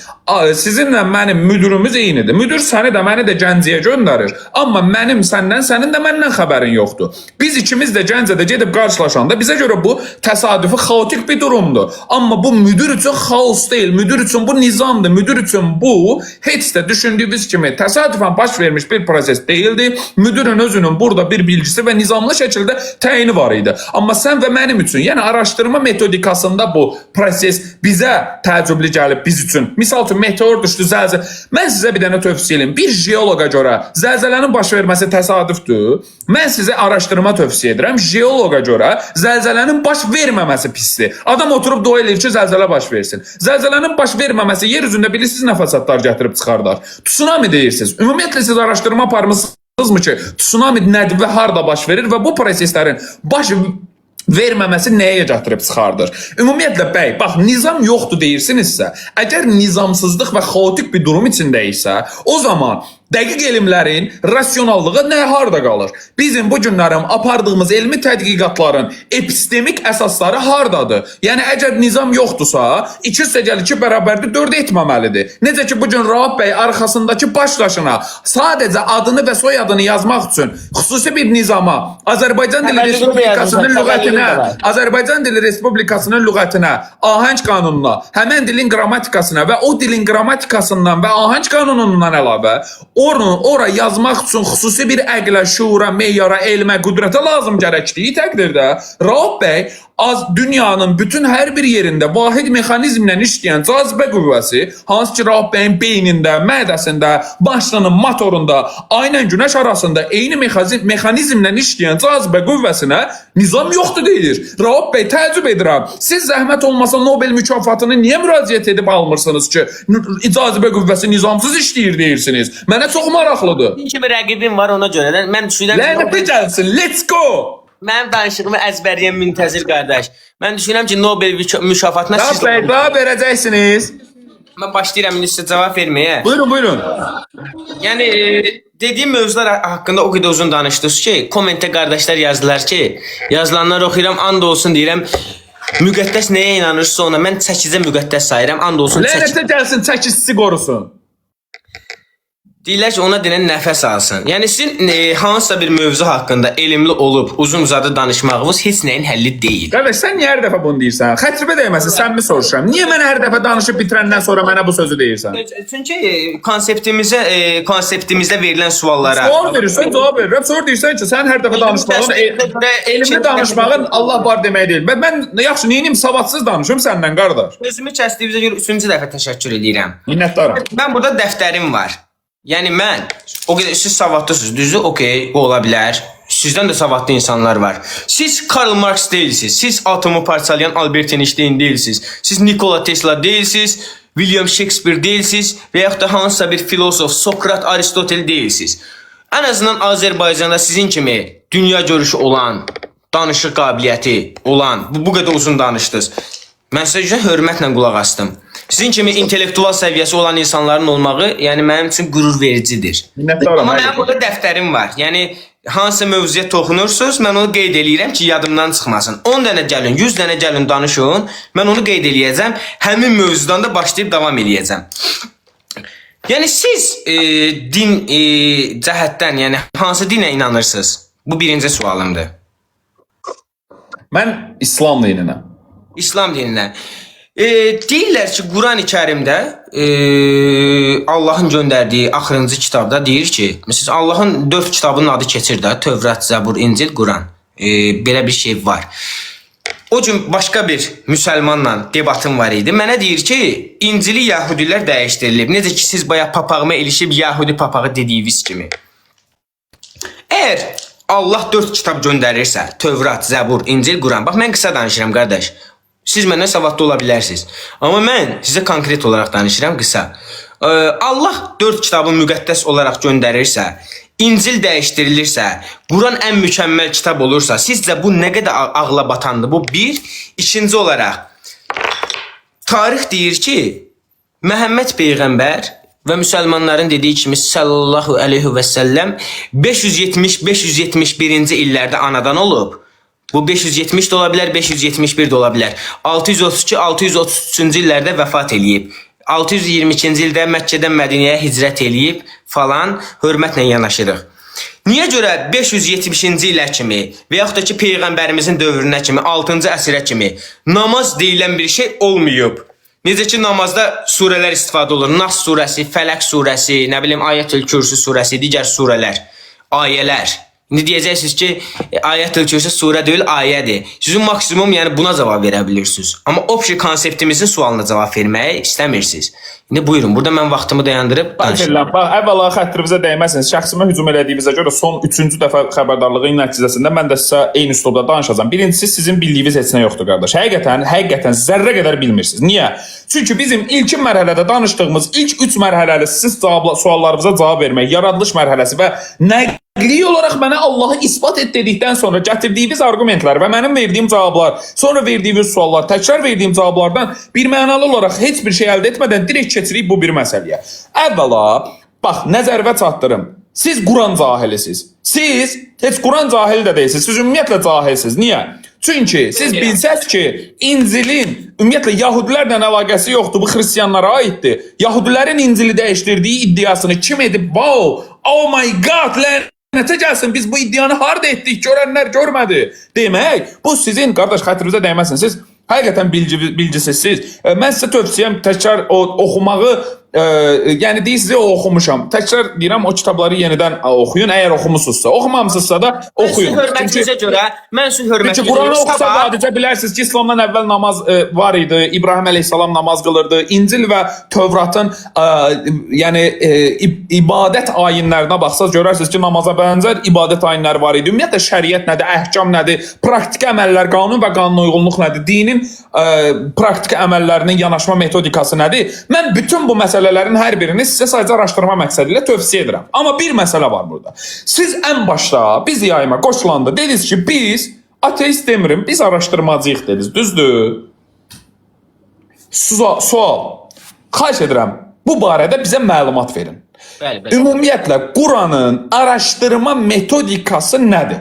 Sizinlə mənim müdürümüz eynidir. Müdür səni də, məni də Gəncəyə göndərir. Amma mənim səndən, sənin də məndən xəbərin yoxdur. Biz ikimiz də Gəncədə gedib qarşılaşanda bizə görə bu təsadüfi, xaotik bir durumdur. Amma bu müdür üçün xaos deyil. Müdür üçün bu nizamdır. Müdür üçün bu heç də düşündüyünüz kimi təsadüfən baş vermiş bir proses deyildi. Müdürün özünün burada bir bilgisi və nizamlı şəkildə təyini var idi. Amma sən və mənim üçün, yəni araşdırma metodikasında bu proses bizə təəccüblü gəlib biz üçün. Misal üçün meteor düşdü, zəlzələ. Mən sizə bir dənə tövsiyə eləyim. Bir jeoloqa görə zəlzələnin baş verməsi təsadüfdür. Mən sizə araşdırma tövsiyə edirəm. Jeoloqa görə zəlzələnin baş verməməsi pisdir. Adam oturub dua eləyir ki, zəlzələ baş versin. Zəlzələnin baş verməməsi yer üzündə bilirsiniz nə fəsadlar gətirib çıxardar. Tsunami deyirsiniz. Ümumiyyətlə siz araşdırma aparmısınız mı ki, tsunami nədir və harda baş verir və bu proseslərin baş verməməsi nəyə gətirib çıxardır? Ümumiyyətlə bəy, bax nizam yoxdur deyirsinizsə, əgər nizamsızlıq və xaotik bir durum içindəyiksə, o zaman dəqiq elmlərin rasionallığı nə harda qalır? Bizim bu günlərin apardığımız elmi tədqiqatların epistemik əsasları hardadır? Yəni əgər nizam yoxdursa, 2 + 2 bərabərdir 4 etməməlidir. Necə ki bu gün Rauf bəy arxasındakı baş daşına sadəcə adını və soyadını yazmaq üçün xüsusi bir nizama, Azərbaycan Dili Respublikasının lüğətinə, Azərbaycan Dili Respublikasının lüğətinə, ahəng qanununa, həmən dilin qrammatikasına və o dilin qrammatikasından və ahəng qanunundan əlavə ora yazmaq üçün xüsusi bir əqlə, şuura, meyara, elmə, qüdrətə lazım gərəkdiyi təqdirdə Rauf bəy dünyanın bütün hər bir yerində vahid mexanizmlə işləyən cazibə qüvvəsi, hansı ki Rauf bəyin beynində, mədəsində, başının motorunda, aynən günəş arasında eyni mexanizmlə işləyən cazibə qüvvəsinə nizam yoxdur deyir. Rauf bəy, təəccüb edirəm. Siz zəhmət olmasa Nobel mükafatını niyə müraciət edib almırsınız ki, cazibə qüvvəsi nizamsız işləyir deyirsiniz? Mənə çox maraqlıdır. Kimi rəqibim var ona görə də mən düşünürəm ki, Lənətə gəlsin. Let's go. Mənim danışığımı əzbərləyən müntəzir qardaş. Mən düşünürəm ki, Nobel mükafatına siz Rauf bəy, cavab verəcəksiniz. Mən başlayıram indi sizə cavab verməyə. Buyurun, buyurun. Yəni dediyim mövzular haqqında o qədər uzun danışdınız ki, kommentdə qardaşlar yazdılar ki, yazılanları oxuyuram, and olsun deyirəm. Müqəddəs nəyə inanırsa ona, mən çəkicə müqəddəs sayıram. And olsun çəki. Lənətə gəlsin, çəki sizi qorusun. Deyirlər ki, ona denən nəfəs alsın. Yəni sizin hansısa bir mövzu haqqında elmli olub uzun-uzadı danışmağınız heç nəyin həlli deyil. Qardaş, sən niyə hər dəfə bunu deyirsən? Xətribə dəyməsin, sən mi soruşuram? Niyə mən hər dəfə danışıb bitirəndən sonra mənə bu sözü deyirsən? Çünki konseptimizə konseptimizdə verilən suallara Sual verirsən, cavab verirəm. Sonra deyirsən ki, sən hər dəfə danışmağın, elmli danışmağın Allah var demək deyil. Mən yaxşı, neyinim, savadsız danışım səndən qardaş. Sözümü kəsdiyinizə görə üçüncü dəfə təşəkkür edirəm. Minnətdaram. Mən burada dəftərim var. Yəni mən o qədər siz savadlısınız, düzdür? Okay, bu ola bilər. Sizdən də savadlı insanlar var. Siz Karl Marx deyilsiniz. Siz atomu parçalayan Albert Einstein deyilsiniz. Siz Nikola Tesla deyilsiniz. William Shakespeare deyilsiniz və yaxud da hansısa bir filosof Sokrat, Aristotel deyilsiniz. Ən azından Azərbaycanda sizin kimi dünya görüşü olan, danışıq qabiliyyəti olan, bu qədər uzun danışdınız. Mən sizə görə hörmətlə qulaq asdım. Sizin kimi intellektual səviyyəsi olan insanların olmağı, yəni mənim üçün qürur vericidir. Minnətdaram. Amma mənim burada dəftərim var. Yəni hansısa mövzuya toxunursunuz, mən onu qeyd eləyirəm ki, yadımdan çıxmasın. 10 dənə gəlin, 100 dənə gəlin danışın, mən onu qeyd eləyəcəm. Həmin mövzudan da başlayıb davam eləyəcəm. Yəni siz din cəhətdən, yəni hansı dinə inanırsınız? Bu birinci sualımdır. Mən İslam dininə. İslam dininə. Deyirlər ki, Quran-ı Kərimdə Allahın göndərdiyi axırıncı kitabda deyir ki, məsələn Allahın 4 kitabının adı keçir də, Tövrat, Zəbur, İncil, Quran. Belə bir şey var. O gün başqa bir müsəlmanla debatım var idi. Mənə deyir ki, İncili yəhudilər dəyişdirilib. Necə ki siz bayaq papağıma ilişib yəhudi papağı dediyiniz kimi. Əgər Allah 4 kitab göndərirsə, Tövrat, Zəbur, İncil, Quran. Bax mən qısa danışıram qardaş. Siz məndən savadlı ola bilərsiniz. Amma mən sizə konkret olaraq danışıram qısa. Allah 4 kitabı müqəddəs olaraq göndərirsə, İncil dəyişdirilirsə, Quran ən mükəmməl kitab olursa, sizcə bu nə qədər ağla batandır? Bu bir. İkinci olaraq tarix deyir ki, Məhəmməd peyğəmbər və müsəlmanların dediyi kimi sallallahu əleyhi və səlləm 570-571-ci illərdə anadan olub. Bu 570 də ola bilər, 571 də ola bilər. 632-633-cü illərdə vəfat eləyib. 622-ci ildə Məkkədən Mədinəyə hicrət eləyib falan, hörmətlə yanaşırıq. Niyə görə 570-ci ilə kimi və yaxud da ki peyğəmbərimizin dövrünə kimi 6-cı əsrə kimi namaz deyilən bir şey olmayıb? Necə ki namazda surələr istifadə olunur. Nas surəsi, Fələq surəsi, nə bilim Ayətül Kürsü surəsi, digər surələr, ayələr. İndi deyəcəksiniz ki, Ayətül Kürsü surə deyil, ayədir. Sizin maksimum yəni buna cavab verə bilirsiniz. Amma opşi konseptimizin sualına cavab verməyi istəmirsiniz. İndi buyurun, burada mən vaxtımı dayandırıb danışıram. Verilən, bax, əvvəla xətrimizə dəyməsin. Şəxsimə hücum elədiyinizə görə son üçüncü dəfə xəbərdarlığın nəticəsində mən də sizə eyni üslubda danışacağam. Birincisi, sizin bildiyiniz heç nə yoxdur qardaş. Həqiqətən, həqiqətən zərrə qədər bilmirsiniz. Niyə? Çünki bizim ilkin mərhələdə danışdığımız ilk 3 mərhələli siz cavabla, suallarınıza cavab vermək, yaradılış mərhələsi və nəqli olaraq mənə Allahı isbat et dedikdən sonra gətirdiyiniz arqumentlər və mənim verdiyim cavablar, sonra verdiyiniz suallar, təkrar verdiyim cavablardan bir mənalı olaraq heç bir şey əldə etmədən direkt keçirik bu bir məsələyə. Əvvəla, bax, nəzərvə çatdırım. Siz Quran cahilisiniz. Siz heç Quran cahili də deyilsiniz. Siz ümumiyyətlə cahilsiniz. Niyə? Çünki siz bilsəz ki, İncilin ümumiyyətlə yahudilərlə əlaqəsi yoxdur, bu xristianlara aiddir. Yahudilərin İncili dəyişdirdiyi iddiasını kim edib? Wow! Oh my god! Lənətə gəlsin. Biz bu iddianı harda etdik? Görənlər görmədi. Demək, bu sizin qardaş xətrinizə dəyməsin. Siz həqiqətən bilgisizsiniz. Mən sizə tövsiyəm təkrar o oxumağı, yəni deyirsiniz o oxumuşam. Təkrar deyirəm o kitabları yenidən oxuyun. Əgər oxumusunuzsa, oxumamısınızsa da Mən sizin oxuyun. hörmətinizə görə, mən sizin hörmətinizə Çünki Quranı görə oxusa sabah sadəcə bilərsiniz ki, İslamdan əvvəl namaz var idi. İbrahim əleyhissalam namaz qılırdı. İncil və Tövratın yəni ibadət ayinlərinə baxsaz görərsiniz ki, namaza bənzər ibadət ayinləri var idi. Ümumiyyətlə şəriət nədir, əhkam nədir, praktiki əməllər, qanun və qanuna uyğunluq nədir, dinin praktiki əməllərinin yanaşma metodikası nədir? Mən bütün bu məsələlərin hər birini sizə sadəcə araşdırma məqsədi ilə tövsiyə edirəm. Amma bir məsələ var burada. Siz ən başda biz yayıma qoşulanda dediniz ki, biz ateist demirim, biz araşdırmacıyıq dediniz. Düzdür? Sual. Xahiş edirəm, bu barədə bizə məlumat verin. Bəli, bəli. Ümumiyyətlə Quranın araşdırma metodikası nədir?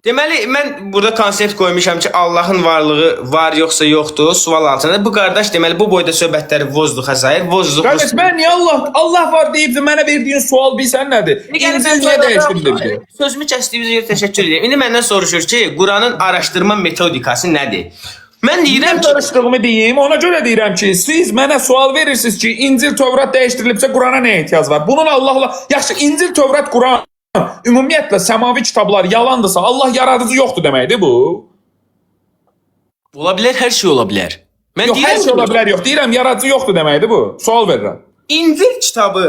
Deməli, mən burada konsept qoymuşam ki, Allahın varlığı var yoxsa yoxdur, sual altında. Bu qardaş deməli bu boyda söhbətləri vozduxa sayır. Vozduq. Qardaş, mən niyə Allah var deyib də mənə verdiyin sual bilsən nədir? İncil niyə dəyişdirilibdi? Sözümü kəsdiyiniz görə təşəkkür edirəm. İndi məndən soruşur ki, Quranın araşdırma metodikası nədir? Mən deyirəm Mən ki, danışdığımı deyim, ona görə deyirəm ki, siz mənə sual verirsiniz ki, İncil, Tövrat dəyişdirilibsə Qurana nəyə ehtiyac var? Bunun Allahla, yaxşı İncil, Tövrat, Quran ümumiyyətlə səmavi kitablar yalandırsa, Allah yaradıcı yoxdur deməkdir bu. Ola bilər, hər şey ola bilər. Mən Yox, hər deyirəm şey ki, ola bilər, yox. Deyirəm yaradıcı yoxdur deməkdir bu. Sual verirəm. İncil kitabı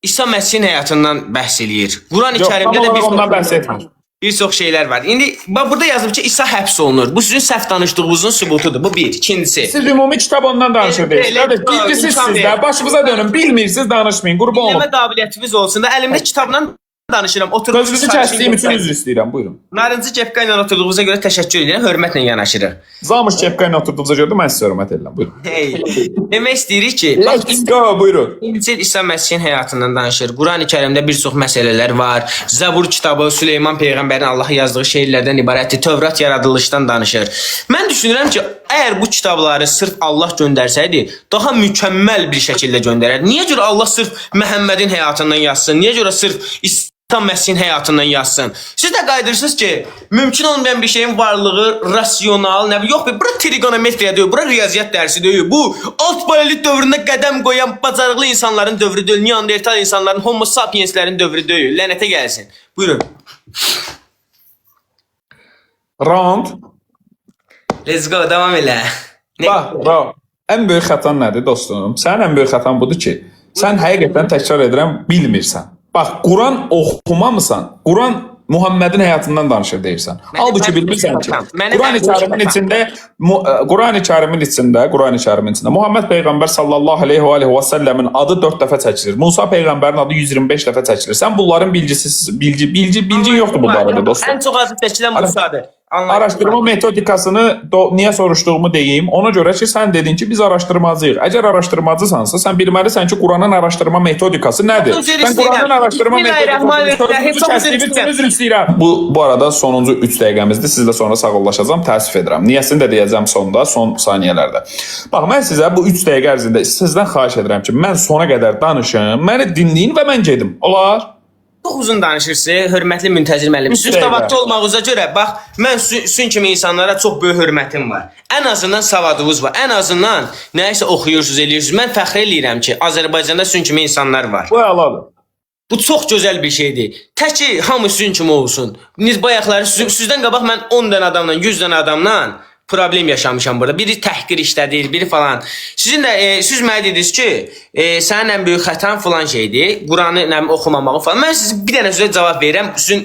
İsa Məsihin həyatından bəhs eləyir. Quran-ı Yox, tam Kərimdə də olaraq bir ondan bəhs etmir. Bir çox şeylər var. İndi bax burada yazılıb ki, İsa həbs olunur. Bu sizin səhv danışdığınızın sübutudur. Bu bir. İkincisi. Siz ümumi kitab ondan danışır deyirsiniz. Elə, Qardaş, bilgisiz imkan siz də. verir. Başınıza dönün. Bilmirsiniz, danışmayın. Qurban olum. Dinləmə qabiliyyətiniz olsun da əlimdə kitabla danışıram. Oturub Sözünüzü kəsdiyim üçün üzr istəyirəm. Buyurun. Narıncı kepka ilə oturduğunuza görə təşəkkür edirəm. Hörmətlə yanaşırıq. Zamış kepka ilə oturduğunuza görə də mən sizə hörmət edirəm. Buyurun. Hey. Demək istəyirik ki, bax Let's go, buyurun. İncil İsa Məsihin həyatından danışır. Qurani Kərimdə bir çox məsələlər var. Zəbur kitabı Süleyman peyğəmbərin Allaha yazdığı şeirlərdən ibarətdir. Tövrat yaradılışdan danışır. Mən düşünürəm ki, əgər bu kitabları sırf Allah göndərsəydi, daha mükəmməl bir şəkildə göndərərdi. Niyə görə Allah sırf Məhəmmədin həyatından yazsın? Niyə görə sırf İsa Məsihin həyatından yazsın? Siz də qayıdırsınız ki, mümkün olmayan bir şeyin varlığı rasional, nə bilim, yox, bura trigonometriya deyil, bura riyaziyyat dərsi deyil. Bu alt paleolit dövründə qədəm qoyan bacarıqlı insanların dövrü deyil, Neandertal insanların, Homo sapienslərin dövrü deyil. Lənətə gəlsin. Buyurun. Round. Let's go, davam elə. Nə? Bax, bax. Ən böyük xətan nədir dostum? Sənin ən böyük xətan budur ki, sən həqiqətən təkrar edirəm, bilmirsən. Bax, Quran oxumamısan. Quran Muhammedin həyatından danışır deyirsən. Halbuki bilmirsən ki, Mənim Quran-ı ən böyük Kərimin xətam. içində Quran-ı Kərimin içində, Quran-ı Kərimin içində Muhammed peyğəmbər sallallahu əleyhi və alihi və səlləmin adı 4 dəfə çəkilir. Musa peyğəmbərin adı 125 dəfə çəkilir. Sən bunların bilgisiz, bilgi bilgi bilgin yoxdur bu barədə dostum. Ən çox adı çəkilən Musadır. Anlayın. Araşdırma metodikasını niyə soruşduğumu deyim. Ona görə ki, sən dedin ki, biz araşdırmacıyıq. Əgər araşdırmacısansa, sən bilməlisən ki, Quranın araşdırma metodikası nədir? Çox üzr Sən istəyirəm. Quranın araşdırma Bismillahirrahmanirrahim. metodikasını Çox üzr kəsdiyim üçün istəyirəm. üzr istəyirəm. Bu arada sonuncu 3 dəqiqəmizdir. Sizlə sonra sağollaşacağam. Təəssüf edirəm. Niyəsini də deyəcəm sonda, son saniyələrdə. Bax, mən sizə bu 3 dəqiqə ərzində sizdən xahiş edirəm ki, mən sona qədər danışım, məni dinləyin və mən gedim. Olar? Çox uzun danışırsınız, hörmətli Müntəzir müəllim. Siz dəqiqə. savadlı olmağınıza görə, bax, mən sizin kimi insanlara çox böyük hörmətim var. Ən azından savadınız var. Ən azından nəyisə oxuyursunuz, eləyirsiniz. Mən fəxr eləyirəm ki, Azərbaycanda sizin kimi insanlar var. Bu əladır. Bu çox gözəl bir şeydir. Tək ki, hamı sizin kimi olsun. Niz bayaqları sizdən qabaq mən 10 dənə adamla, 100 dənə adamla problem yaşamışam burada. Biri təhqir işlədir, biri falan. Sizin də siz mənə dediniz ki, sənin ən böyük xətan falan şeydir. Quranı nə bilim oxumamağı falan. Mən sizə bir dənə sözə cavab verirəm. Sizin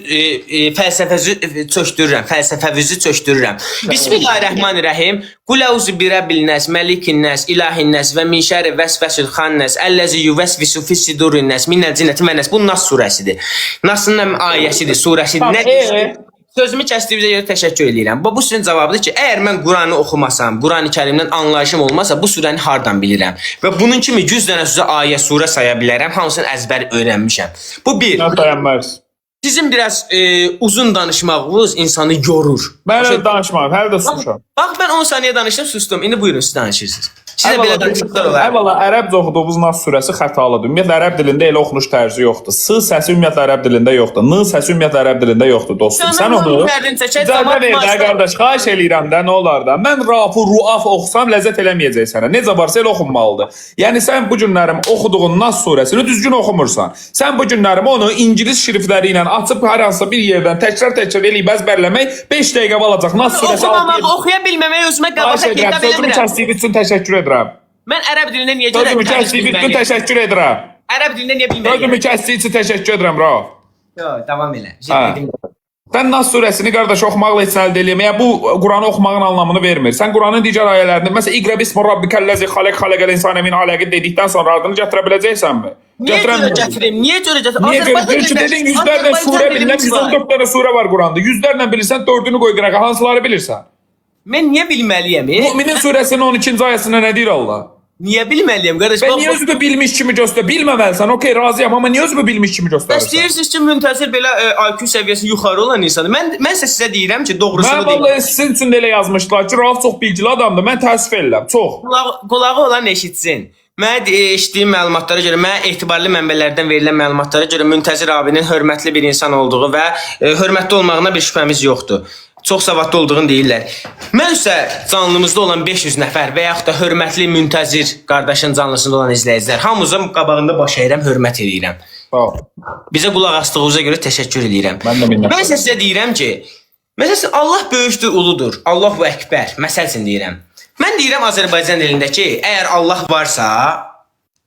fəlsəfənizi çökdürürəm, fəlsəfənizi çökdürürəm. Bismillahirrahmanirrahim. Qul əuzu bi rabbil nas, malikin nas, ilahin nas və min şərri vəsvəsil xannas, əlləzi yuvəsvisu fis sudurin nas, minəl cinnəti və nas. Bu Nas surəsidir. Nasın həm ayəsidir, surəsidir. Tamam, Nə deyir? e? Sözümü kəsdiyinizə görə təşəkkür eləyirəm. Bu sizin cavabıdır ki, əgər mən Quranı oxumasam, Qurani Kərimdən anlayışım olmasa, bu surəni hardan bilirəm? Və bunun kimi 100 dənə sözə ayə, surə saya bilərəm, hamısını əzbər öyrənmişəm. Bu bir. Mən dayanmaz. Sizin biraz uzun danışmağınız insanı yorur. Mən hələ danışmam, hələ də susmuşam. Bax mən 10 saniyə danışdım, susdum. İndi buyurun siz danışırsınız. Sizə belə danışıqlar olar. Əvvəla ərəbcə oxuduğumuz Nas surəsi xətalıdır. Ümumiyyətlə ərəb dilində elə oxunuş tərzi yoxdur. S səsi ümumiyyətlə ərəb dilində yoxdur. N səsi ümumiyyətlə ərəb dilində yoxdur dostum. Sən onu çəkək, icazə ver də qardaş, xahiş eləyirəm də, nə olar da. Mən rafı, ruaf oxusam ləzzət eləməyəcək sənə. Necə varsa elə oxunmalıdır. Yəni sən bu günlərim oxuduğun Nas surəsini düzgün oxumursan. Sən bu günlərim onu ingilis şriftləri ilə açıb hər hansısa bir yerdən təkrar-təkrar eləyib əzbərləmək 5 dəqiqə alacaq. Nas surəsi Oxumamaq, 6-7 oxuya bilməmək özümə Xahiş qəbahət edirəm. hesab Sözümü eləmirəm. kəsdiyiniz üçün təşəkkür edirəm. Mən ərəb dilində niyə görə Sözümü kəsdiyiniz üçün təşəkkür edirəm. Ərəb dilində niyə bilməliyəm? Sözümü kəsdiyiniz üçün təşəkkür edirəm, Rauf. Yox, davam elə. Hə. Dedim. Sən Nas surəsini qardaş oxumaqla heç nə əldə eləməyə, bu Quranı oxumağın anlamını vermir. Sən Quranın digər ayələrini, məsələn, İqra bismi rabbikəl-ləzi xalaq, xalaqəl insane min alaq dedikdən sonra ardını gətirə biləcəksənmi? Niyə görə gətirim? Niyə görə gətirim? Niyə görə? Çünki dedin yüzlərlə surə bilinən 114 dənə surə var Quranda. Yüzlərlə bilirsən, dördünü qoy qırağa, hansıları bilirsən? Mən niyə bilməliyəm? Müminin surəsinin 12-ci ayəsində nə deyir Allah? Niyə bilməliyəm qardaş? Və Bax, niyə özünü bilmiş kimi göstər? Bilməməlisən. Okey, razıyam, amma niyə özünü bilmiş kimi Bəs göstərirsən? deyirsiniz ki, Müntəzir belə IQ səviyyəsi yuxarı olan insandır. Mən isə sizə deyirəm ki, doğrusunu Mən deyirəm. vallahi sizin üçün də elə yazmışdılar ki, Rauf çox bilgili adamdır. Mən təəssüf edirəm. Çox. Qulağı olan eşitsin. Mənə eşitdiyim məlumatlara görə, mənə etibarlı mənbələrdən verilən məlumatlara görə Müntəzir abinin hörmətli bir insan olduğu və hörmətli olmağına bir şübhəmiz yoxdur. Çox savadlı olduğunu deyirlər. Mən isə canlımızda olan 500 nəfər və yaxud da hörmətli Müntəzir qardaşın canlısında olan izləyicilər, hamımızın qabağında baş əyirəm, hörmət eləyirəm. Sağ ol. Bizə qulaq asdığınıza görə təşəkkür eləyirəm. Mən də minnətdaram. Mən isə sizə deyirəm ki, məsəl üçün Allah böyükdür, uludur. Allahu Əkbər. Məsəl üçün deyirəm. Mən deyirəm Azərbaycan dilində ki, əgər Allah varsa,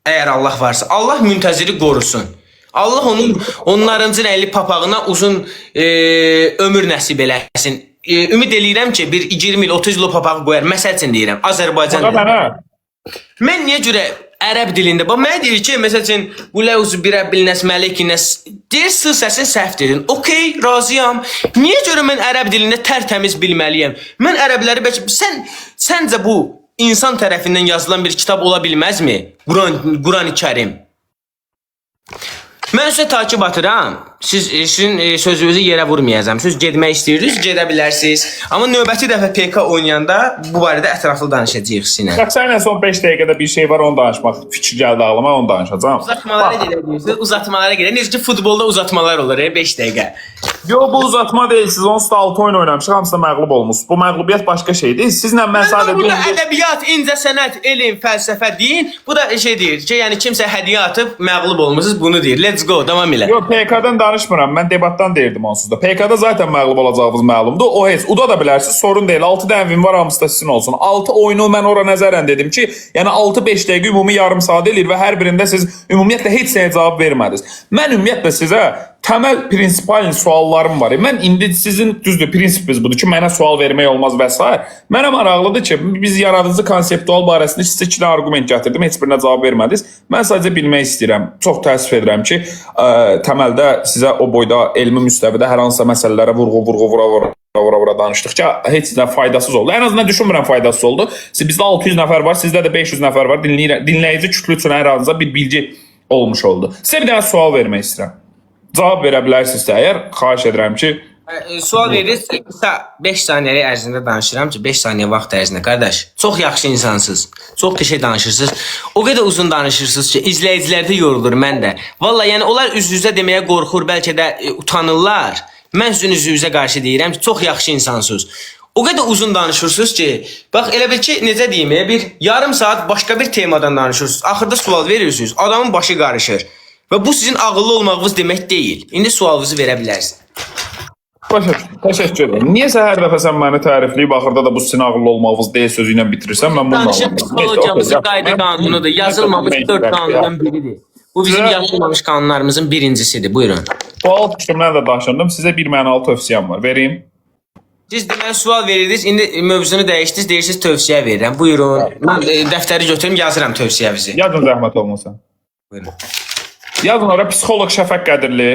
əgər Allah varsa, Allah Müntəziri qorusun. Allah onun onlarıncı rəngli papağına uzun ömür nəsib eləsin. Ümid eləyirəm ki, bir 20 il, 30 il o papağı qoyar. Məsəl üçün deyirəm, Azərbaycan Bax dilində. mənə. Mən niyə görə ərəb dilində? Bax mənə deyir ki, məsəl üçün Qul əuzu bi rəbbil nəs, məlikin nəs. Deyir s səsini səhv dedin. Okey, razıyam. Niyə görə mən ərəb dilində tərtəmiz bilməliyəm? Mən ərəbləri bəlkə səncə bu insan tərəfindən yazılan bir kitab ola bilməzmi? Quran-ı Kərim. Mən sizə takip atıram. Siz sizin sözünüzü yerə vurmayacağam. Siz getmək istəyirsiniz, gedə bilərsiniz. Amma növbəti dəfə PK oynayanda bu barədə ətraflı danışacağıq sizinlə. Bax, səninlə son 5 dəqiqədə bir şey var, onu danışmaq fikir gəldi ağlıma, onu danışacağam. Uzatmalara gedək deyirsiniz. Uzatmalara gedək. Necə ki futbolda uzatmalar olur, 5 dəqiqə. Yo, bu uzatma deyil. Siz onsuz da 6 oyun oynamışıq, hamısında məğlub olmusunuz. Bu məğlubiyyət başqa şeydir. Sizlə mən sadəcə Burada ədəbiyyat, incəsənət, elm, fəlsəfə, din. Bu da şey deyir ki, yəni kimsə hədiyyə atıb məğlub olmusunuz, bunu deyir. Let's go, davam elə. Yo, PK-dan danışmıram. Mən debatdan deyirdim onsuz da. PK-da zaten məğlub olacağınız məlumdur. O heç uda da bilərsiniz, sorun deyil. 6 dənə win var, hamısı da sizin olsun. 6 oyunu mən ora nəzərən dedim ki, yəni 6-5 dəqiqə ümumi yarım saat eləyir və hər birində siz ümumiyyətlə heç nəyə cavab vermədiniz. Mən ümumiyyətlə sizə təməl prinsipal suallarım var. Mən indi sizin düzdür prinsipiniz budur ki, mənə sual vermək olmaz və s. Mənə maraqlıdır ki, biz yaradıcı konseptual barəsində sizə iki dənə arqument gətirdim, heç birinə cavab vermədiniz. Mən sadəcə bilmək istəyirəm. Çox təəssüf edirəm ki, təməldə sizə o boyda elmi müstəvidə hər hansısa məsələlərə vurğu vurğu vura vura vura vura danışdıqca heç nə faydasız oldu. Ən azından düşünmürəm faydasız oldu. Siz bizdə 600 nəfər var, sizdə də 500 nəfər var. Dinləyici kütlü üçün hər hansısa bir bilgi olmuş oldu. Sizə bir dənə sual vermək istəyirəm. Cavab verə bilərsinizsə əgər, xahiş edirəm ki, Sual verirsiniz, qısa 5 saniyəlik ərzində danışıram ki, 5 saniyə vaxt ərzində qardaş. Çox yaxşı insansınız. Çox qəşəng danışırsınız. O qədər uzun danışırsınız ki, izləyicilər də yorulur, mən də. Vallahi yəni onlar üz-üzə deməyə qorxur, bəlkə də utanırlar. Mən sizin üzünüzə qarşı deyirəm ki, çox yaxşı insansınız. O qədər uzun danışırsınız ki, bax elə bil ki, necə deyim, bir yarım saat başqa bir temadan danışırsınız. Axırda sual verirsiniz, adamın başı qarışır. Və bu sizin ağıllı olmağınız demək deyil. İndi sualınızı verə bilərsiniz. Başa düşdüm. Təşəkkür edirəm. Niyəsə hər dəfə sən məni tərifləyib axırda da bu sizin ağıllı olmağınız deyil sözü ilə bitirirsən, mən bunu Danışıq anlamıram. psixologiyamızın qayda qanunudur. Yazılmamış 4 qanundan biridir. Bu bizim yazılmamış qanunlarımızın birincisidir. Buyurun. Sual fikrimdən də daşındım. Sizə bir mənalı tövsiyəm var. Verim. Siz deməli sual verirdiniz, indi mövzunu dəyişdiniz, deyirsiniz tövsiyə verirəm. Buyurun. Mən dəftəri götürüm, yazıram tövsiyənizi. Yazın zəhmət olmasa. Buyurun. Yazın ora psixoloq Şəfəq Qədirli.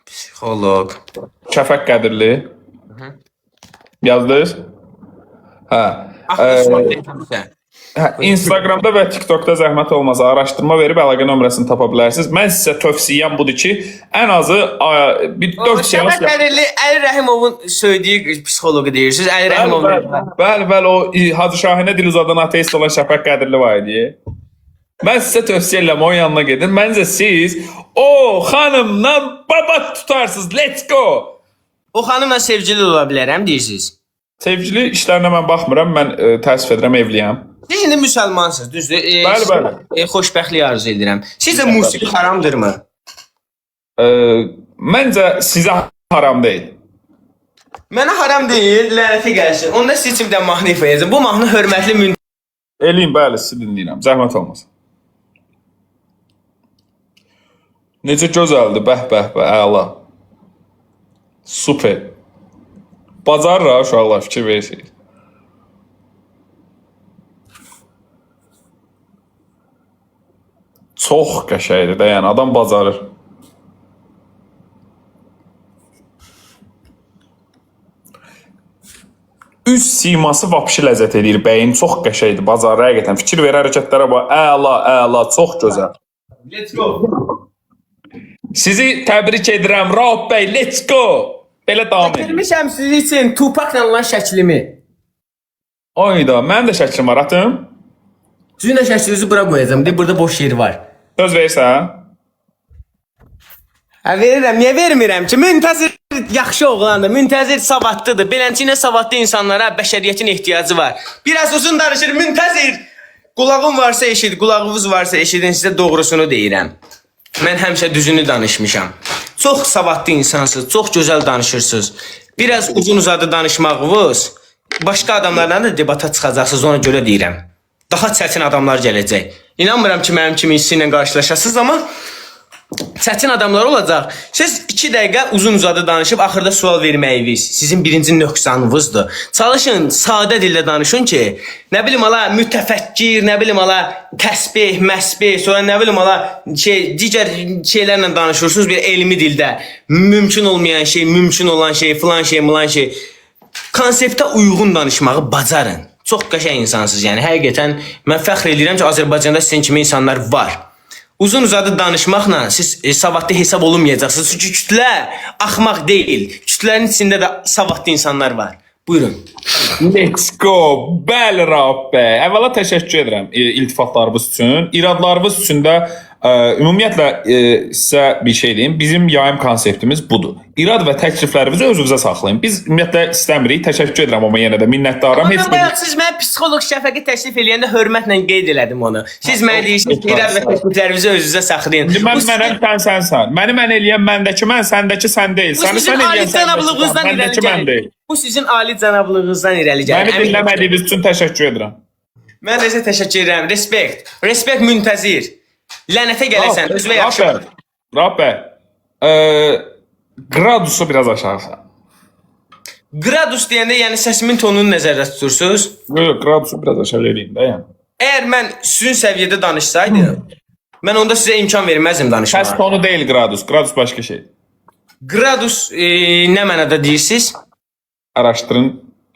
Psixoloq. Şəfəq Qədirli. Yazdınız? Hə. Axı sual verirəm. Hə, Instagramda və TikTokda zəhmət olmasa araşdırma verib əlaqə nömrəsini tapa bilərsiniz. Mən sizə tövsiyəm budur ki, ən azı bir 4 seans Şəfəq Qədirli Əli Rəhimovun söylediyi psixoloqu deyirsiniz. Əli Bəli, Rəhimov. bəli, bəli, bəli, o Hacı Şahinə dil uzadan ateist olan Şəfəq Qədirli var idi. Mən sizə tövsiyə edirəm, onun yanına gedin. Məncə siz o xanımla baba tutarsınız. Let's go. O xanımla sevgili ola bilərəm deyirsiniz. Sevgili işlərinə mən baxmıram. Mən təəssüf edirəm, evliyəm. Siz indi müsəlmansınız, düzdür? Bəli, bəli. Xoşbəxtlik arzu edirəm. Sizcə musiqi haramdırmı? Məncə sizə haram deyil. Mənə haram deyil, lənətə gəlsin. Onda siz üçün bir də mahnı ifa edəcəm. Bu mahnı hörmətli Eləyim, bəli, sizi dinləyirəm. Zəhmət olmasa. Necə gözəldir, bəh, bəh, bəh, əla. Super. Bacarır ha uşaqlar, fikir verirsiniz. Çox qəşəngdir də, yəni adam bacarır. Üz siması vapşı ləzzət eləyir bəyin. Çox qəşəngdir. Bacarır həqiqətən. Fikir ver hərəkətlərə bax. Əla, əla, çox gözəl. Let's go. Sizi təbrik edirəm Rauf bəy. Let's go. Belə davam edin. Gətirmişəm sizin üçün Tupacla olan şəklimi. Ayda, mənim də şəklim var, atım. Sizin də şəklinizi bura qoyacağam. De burada boş yer var. Söz verirsən? Hə verirəm. Niyə vermirəm ki? Müntəzir yaxşı oğlandır. Müntəzir savadlıdır. Beləncə savadlı insanlara bəşəriyyətin ehtiyacı var. Biraz uzun danışır Müntəzir. Qulağın varsa eşit, qulağınız varsa eşidin, sizə doğrusunu deyirəm. Mən həmişə düzünü danışmışam. Çox savadlı insansınız, çox gözəl danışırsınız. Biraz uzun uzadı danışmağınız başqa adamlarla da debata çıxacaqsınız, ona görə deyirəm. Daha çətin adamlar gələcək. İnanmıram ki, mənim kimi sizinlə qarşılaşasınız, amma çətin adamlar olacaq. Siz 2 dəqiqə uzun uzadı danışıb axırda sual verməyiniz sizin birinci nöqsanınızdır. Çalışın sadə dildə danışın ki, nə bilim ala mütəfəkkir, nə bilim ala təsbeh, məsbeh, sonra nə bilim ala şey digər şeylərlə danışırsınız bir elmi dildə. Mümkün olmayan şey, mümkün olan şey, filan şey, milan şey. Konseptə uyğun danışmağı bacarın. Çox qəşəng insansınız, yəni həqiqətən mən fəxr eləyirəm ki, Azərbaycanda sizin kimi insanlar var. Uzun uzadı danışmaqla siz savadlı hesab olunmayacaqsınız. Çünki kütlə axmaq deyil. Kütlənin içində də savadlı insanlar var. Buyurun. Let's go. Bəli Rauf bəy. Əvvəla təşəkkür edirəm iltifatlarınız üçün. İradlarınız üçün də ümumiyyətlə sizə bir şey deyim. Bizim yayım konseptimiz budur. İrad və təkliflərinizi özünüzə saxlayın. Biz ümumiyyətlə istəmirik. Təşəkkür edirəm amma yenə də minnətdaram. Amma Heç mən bir bayaq siz mənə psixoloq Şəfəqi təklif eləyəndə hörmətlə qeyd elədim onu. Siz mənə deyirsiniz ki, irad və təkliflərinizi özünüzə saxlayın. İndi mən Bu mənəm, sən sənsən. Məni mən eləyən məndəki mən, səndəki sən deyil. Bu Səni sizin sən ali eləyən səndəki sən, cənablığınızdan irəli məndəki mən gəlir. deyil. Bu sizin ali cənablığınızdan irəli gəlir. Məni Əmin olun. dinləmədiyiniz üçün təşəkkür edirəm. Mən də sizə təşəkkür edirəm. Respekt. Respekt müntəzir. Lənətə gələsən, özünə yaxşı Rauf bax. bəy, Rauf bəy, gradusu biraz aşağı sal. Gradus deyəndə yəni səsimin tonunu nəzərdə tutursunuz. Yox, yox, gradusu biraz aşağı eləyim də yəni. Əgər mən sizin səviyyədə danışsaydım, mən onda sizə imkan verməzdim Səs danışmağa. tonu deyil gradus, gradus başqa şey. Gradus nə mənada deyirsiniz? Araşdırın,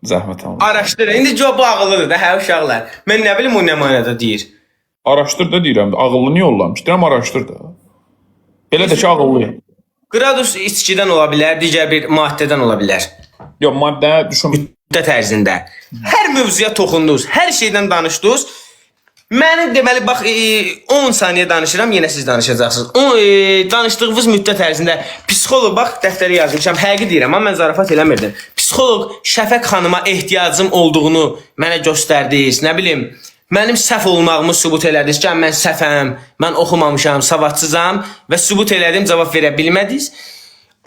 zəhmət olmasa. Araşdırın. İndi cavab ağıllıdır da, hə uşaqlar. Mən nə bilim o nə mənada deyir. Araşdır da deyirəm, ağıllı niyə yollamış? Deyirəm araşdır da. Belə də ki ağıllıyam. Gradus içkidən ola bilər, digər bir maddədən ola bilər. Yox, maddə düşün. Müddət ərzində. Hər mövzuya toxundunuz, hər şeydən danışdınız. Mənim deməli bax 10 saniyə danışıram, yenə siz danışacaqsınız. O danışdığınız müddət ərzində psixoloq bax dəftərə yazmışam, həqiqi deyirəm, amma mən zarafat eləmirdim. Psixoloq Şəfəq xanıma ehtiyacım olduğunu mənə göstərdiniz. Nə bilim, mənim səhv olmağımı sübut elədiniz ki, mən səhvəm, mən oxumamışam, savadsızam və sübut elədim, cavab verə bilmədiniz.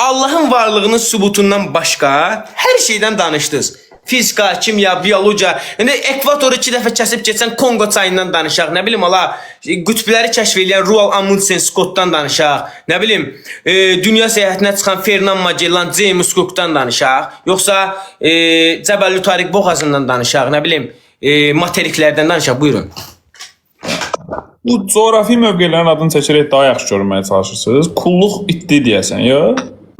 Allahın varlığının sübutundan başqa hər şeydən danışdınız. Fizika, kimya, biologiya. İndi ekvatoru 2 dəfə kəsib keçən Konqo çayından danışaq. Nə bilim ala qütbləri kəşf edən Roald Amundsen Scottdan danışaq. Nə bilim, dünya səyahətinə çıxan Ferdinand Magellan, James Cookdan danışaq. Yoxsa Cəbəli Tariq boğazından danışaq. Nə bilim, materiklərdən danışaq. Buyurun. Bu coğrafi mövqelərin adını çəkərək daha yaxşı görünməyə çalışırsınız. Qulluq itdi deyəsən, ya?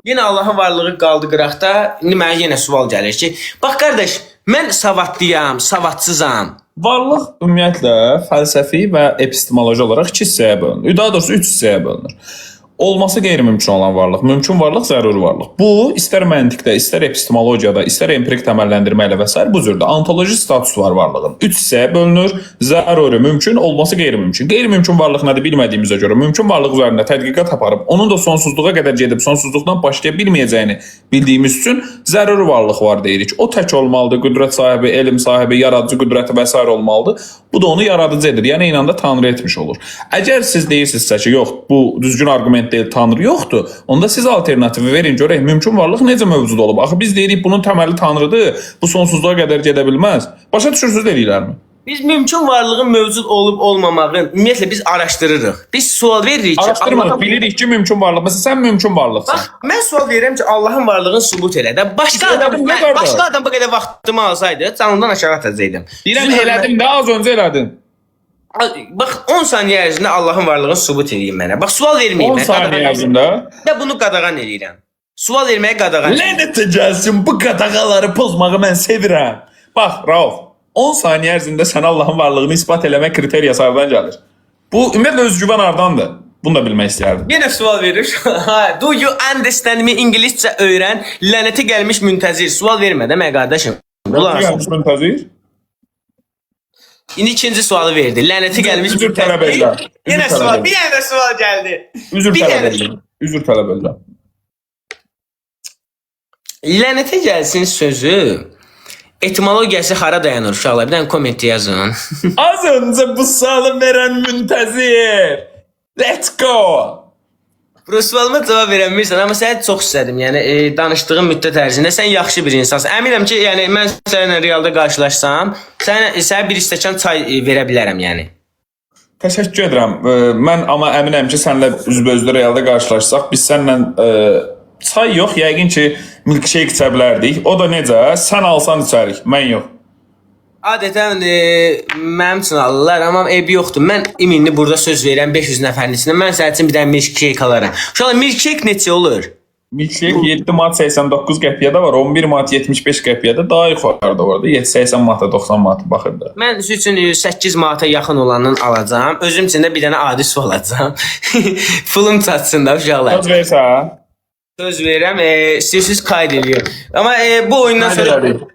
Yenə Allahın varlığı qaldı qıraqda. İndi mənə yenə sual gəlir ki, bax qardaş, mən savadlıyam, savadsızam. Varlıq ümumiyyətlə fəlsəfi və epistemoloji olaraq iki hissəyə bölünür. Daha doğrusu üç hissəyə bölünür. Olması qeyri-mümkün olan varlıq, mümkün varlıq, zəruri varlıq. Bu istər məntiqdə, istər epistemologiyada, istər empirik təməlləndirmə ilə və sair bu cürdür. Ontoloji status var varlığın. Üç hissəyə bölünür. Zəruri, mümkün, olması qeyri-mümkün. Qeyri-mümkün varlıq nədir bilmədiyimizə görə mümkün varlıq üzərində tədqiqat aparıb, onun da sonsuzluğa qədər gedib sonsuzluqdan başlaya bilməyəcəyini bildiyimiz üçün zəruri varlıq var deyirik. O tək olmalıdır, qüdrət sahibi, elm sahibi, yaradıcı qüdrəti və sair olmalıdır. Bu da onu yaradıcı edir. Yəni eyni anda tanrı etmiş olur. Əgər siz deyirsinizsə ki, yox, bu düzgün arqument deyil, tanrı yoxdur, onda siz alternativi verin görək mümkün varlıq necə mövcud olub. Axı biz deyirik bunun təməli tanrıdır. Bu sonsuzluğa qədər gedə bilməz. Başa düşürsüz dediklərimi? Biz mümkün varlığın mövcud olub olmamağın ümumiyyətlə biz araşdırırıq. Biz sual veririk ki, Araşdırmırıq, Allahın- bilirik ki, mümkün varlıq. Məsələn, sən mümkün varlıqsan. Bax, mən sual verirəm ki, Allahın varlığını sübut elə də. Başqa adam, Elədim də qardaş. başqa adam bu qədər vaxtımı alsaydı, canımdan aşağı atacaqdım. Deyirəm Sizin elədim də az öncə elədim. Bax 10 saniyə ərzində Allahın varlığını sübut eləyin mənə. Bax sual verməyin. 10 Mən saniyə qadağan- ərzində. Və bunu qadağan eləyirəm. Sual verməyə qadağan. Lənətə gəlsin bu qadağaları pozmağı mən sevirəm. Bax, Rauf, 10 saniyə ərzində sən Allahın varlığını isbat eləmək kriteriyası hardan gəlir? Bu ümumiyyətlə özgüvən hardandır? Bunu da bilmək istəyərdim. Yenə sual verir. Ha, Do you understand me? İngiliscə öyrən. Lənətə gəlmiş müntəzir. Sual vermə də mən qardaşım. Ulan. Gəlmiş müntəzir. İndi ikinci sualı verdi. Lənətə gəlmiş Üzr tələb edirəm. Üzr Yenə tələb sual. edirəm. Bir dənə də sual gəldi. Üzr Bir tələb dənə- edirəm. Üzr tələb edirəm. Lənətə gəlsin sözü etimologiyası hara dayanır uşaqlar? Bir dənə komment yazın. Az öncə bu sualı verən müntəzir. Let's go. Bu sualıma cavab verə bilmirsən, amma səni çox istədim. Yəni danışdığım müddət ərzində sən yaxşı bir insansan. Əminəm ki, yəni mən səninlə realda qarşılaşsam, sənə bir stəkan çay verə bilərəm yəni. Təşəkkür edirəm. Mən amma əminəm ki, səninlə üzbəüzdə realda qarşılaşsaq, biz səninlə çay yox, yəqin ki, milkshake içə bilərdik. O da necə? Sən alsan içərik, mən yox. Adətən mənim üçün alırlar, amma eybi yoxdur. Mən ümidli burada söz verirəm 500 nəfərin içində. Mən sənin üçün bir dənə milkshake alaram. Uşaqlar, milkshake neçə olur? Milkshake 7 manat 89 qəpiyə də var, 11 manat 75 qəpiyə də daha yuxarıda var da. 7-80 manata, 90 manata baxır da. Mən özüm üçün 8 manata yaxın olandan alacağam. Özüm üçün də bir dənə adi su alacağam. Pulum çatsın da uşaqlar. Söz versə, Söz verirəm, istəyirsiniz qayd eləyim. Amma bu oyundan Qayd sonra elərik.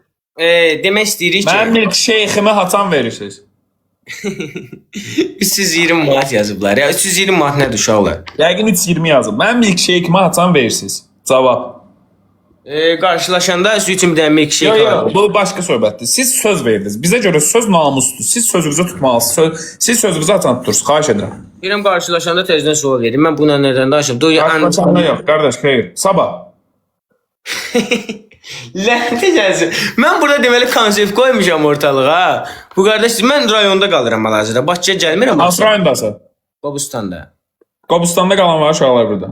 demək istəyirik ki, Mənim milkshake'imi haçan verirsiniz? 320 manat yazıblar. Ya 320 manat nədir uşaqlar? Yəqin 3.20 yazıb. Mənim milkshake'imi haçan verirsiniz? Cavab. Qarşılaşanda özü üçün bir dənə milkshake Yox, yox, alaram. bu başqa söhbətdir. Siz söz verdiniz. Bizə görə söz namusdur. Siz sözünüzü tutmalısınız. Siz sözünüzü açan tutursunuz. Xahiş edirəm. Deyirəm qarşılaşanda tezdən sual verin. Mən buna nədən danışım? Do you Qarşılaşanda yox, qardaş, xeyr. Sabah. Lənətə gəlsin. Mən burada deməli konsept qoymuşam ortalığa. Bu qardaş, mən rayonda qalıram hal-hazırda. Bakıya gəlmirəm. Hansı rayondasan? Qobustanda. Qobustanda qalan var uşaqlar burada.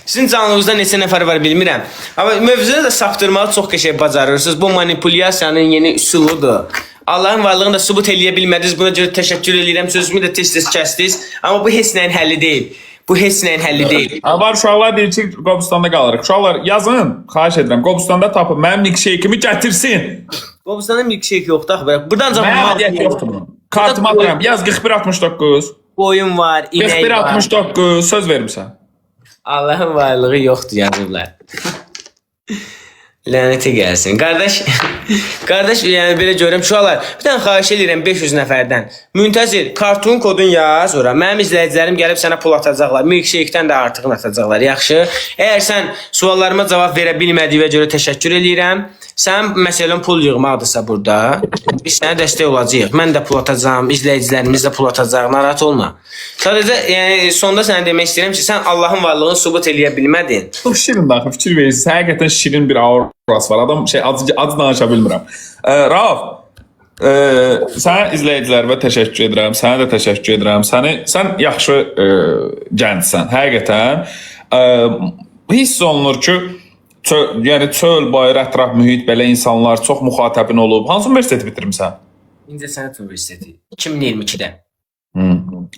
Sizin canlınızda neçə nəfər var bilmirəm. Amma mövzunu da saptırmağı çox qəşəng bacarırsınız. Bu manipulyasiyanın yeni üsuludur. Allahın varlığını da sübut eləyə bilmədiniz. Buna görə təşəkkür eləyirəm. Sözümü də tez-tez kəsdiniz. Amma bu heç nəyin həlli deyil. Bu heç nəyin həlli deyil. Ha, var uşaqlar deyir ki, Qobustanda qalırıq. Uşaqlar yazın, xahiş edirəm. Qobustanda tapın. Mənim milkshake'imi gətirsin. Qobustanda milkshake yoxdur axı. Bırak. Buradan ancaq Mənə mal aidiyyəti yoxdur bunun. Kartımı atıram. Yaz 4169. Qoyun var, inək var. 4169 söz vermisən. Allahın varlığı yoxdur yazıblar. Lənətə gəlsin. Qardaş, qardaş, yəni belə görürəm uşaqlar. Bir dənə xahiş eləyirəm 500 nəfərdən. Müntəzir, kartun kodun yaz ora. Mənim izləyicilərim gəlib sənə pul atacaqlar. Milkshake-dən də artığını atacaqlar. Yaxşı. Əgər sən suallarıma cavab verə bilmədiyinə görə təşəkkür eləyirəm. Sənin məsələn pul yığmaqdırsa burada, biz sənə dəstək olacağıq. Mən də pul atacağam, izləyicilərimiz də pul atacaq. Narahat olma. Sadəcə yəni sonda sənə demək istəyirəm ki, sən Allahın varlığını sübut eləyə bilmədin. Çox şirin axı fikir verirsiniz. Həqiqətən şirin bir aurası var. Adam şey acı acı danışa bilmirəm. Rauf, sənə izləyicilərimə təşəkkür edirəm. Sənə də təşəkkür edirəm. Sən yaxşı gəncsən. Həqiqətən hiss olunur ki, yəni çöl, bayır, ətraf mühit belə insanlar çox müxatəbin olub. Hansı universiteti bitirmisən? İncəsənət Universiteti 2022-də.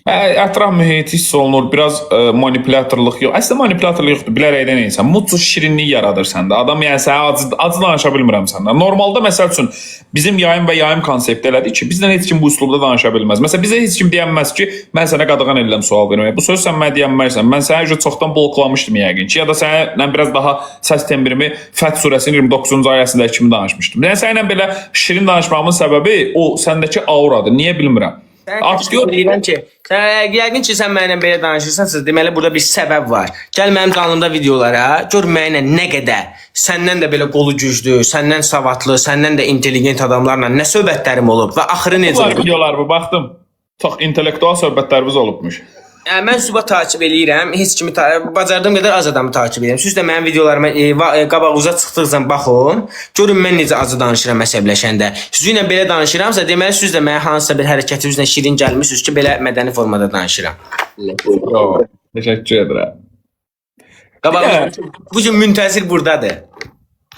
Ətraf mühit hiss olunur, biraz manipulyatorluq yox. Əslində manipulyatorluq yoxdur, bilərəkdən insan. Mutsuz şirinlik yaradır səndə. Adam yəni sənə acı, acı danışa bilmirəm səndən. Normalda məsəl üçün bizim yayım və yayım konsepti elədir ki, bizdən heç kim bu üslubda danışa bilməz. Məsələn, bizə heç kim deyənməz ki, mən sənə qadağan edirəm sual verməyə. Bu söz sən mənə deyənməzsən. Mən səni çoxdan bloklamışdım yəqin ki, ya da sənə biraz daha səs tembrimi Fəth surəsinin 29-cu ayəsindəki kimi danışmışdım. Yəni səninlə belə şirin danışmağımın səbəbi o səndəki auradır. Niyə bilmirəm. Aktyor deyirəm ki, sən yəqin ki, sən mənimlə belə danışırsansa, deməli burada bir səbəb var. Gəl mənim canlımda videolara, gör mənimlə nə qədər səndən də belə qolu güclü, səndən savadlı, səndən də intelligent adamlarla nə söhbətlərim olub və axırı necə Var olub? videolar bu baxdım. Çox intellektual söhbətlərimiz olubmuş. Yəni, mən Suba takib eləyirəm. Heç kimi bacardığım qədər az adamı takib eləyirəm. Siz də mənim videolarıma qabağınıza çıxdıqca baxın. Görün mən necə acı danışıram əsəbləşəndə. Sizinlə belə danışıramsa, deməli siz də mənə hansısa bir hərəkətinizlə şirin gəlmisiniz ki, belə mədəni formada danışıram. Yo, təşəkkür edirəm. Qabağınız bu gün müntəzir burdadır.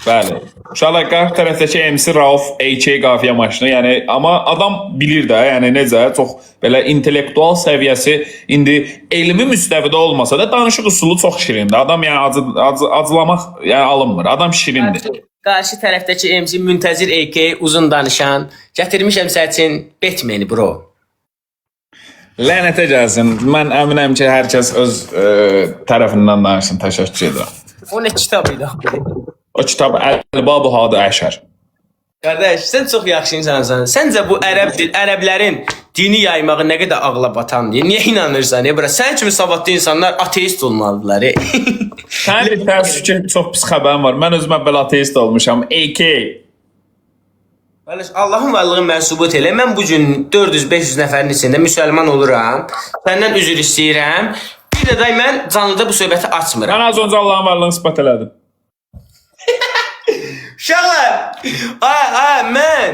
Bəli. Uşaqlar qarşı tərəfdəki MC Rauf AK qafiyə maşını, yəni amma adam bilir də, yəni necə çox belə intellektual səviyyəsi indi elmi müstəvidə olmasa da danışıq üsulu çox şirindir. Adam yəni acı, acı acılamaq yəni alınmır. Adam şirindir. Qarşı tərəfdəki MC Müntəzir AK uzun danışan. Gətirmişəm sənin üçün Batman bro. Lənətə gəlsin. Mən əminəm ki, hər kəs öz tərəfindən danışsın. Təşəkkür edirəm. O nə kitab idi? O kitab Əl-Babu Hadi Əşər. Qardaş, sən çox yaxşı insansan. Səncə bu ərəb dil, ərəblərin dini yaymağı nə qədər ağla batandır? Niyə inanırsan? Bura sən kimi savadlı insanlar ateist olmalıdılar. Sən bir təəssüf ki, çox pis xəbərim var. Mən özüm əvvəl ateist olmuşam. AK. Qardaş, Allahın varlığı mən sübut elə. Mən bu gün 400-500 nəfərin içində müsəlman oluram. Səndən üzr istəyirəm. Bir də day mən canlıda bu söhbəti açmıram. Mən az öncə Allahın varlığını isbat elədim. Uşaqlar, ay, mən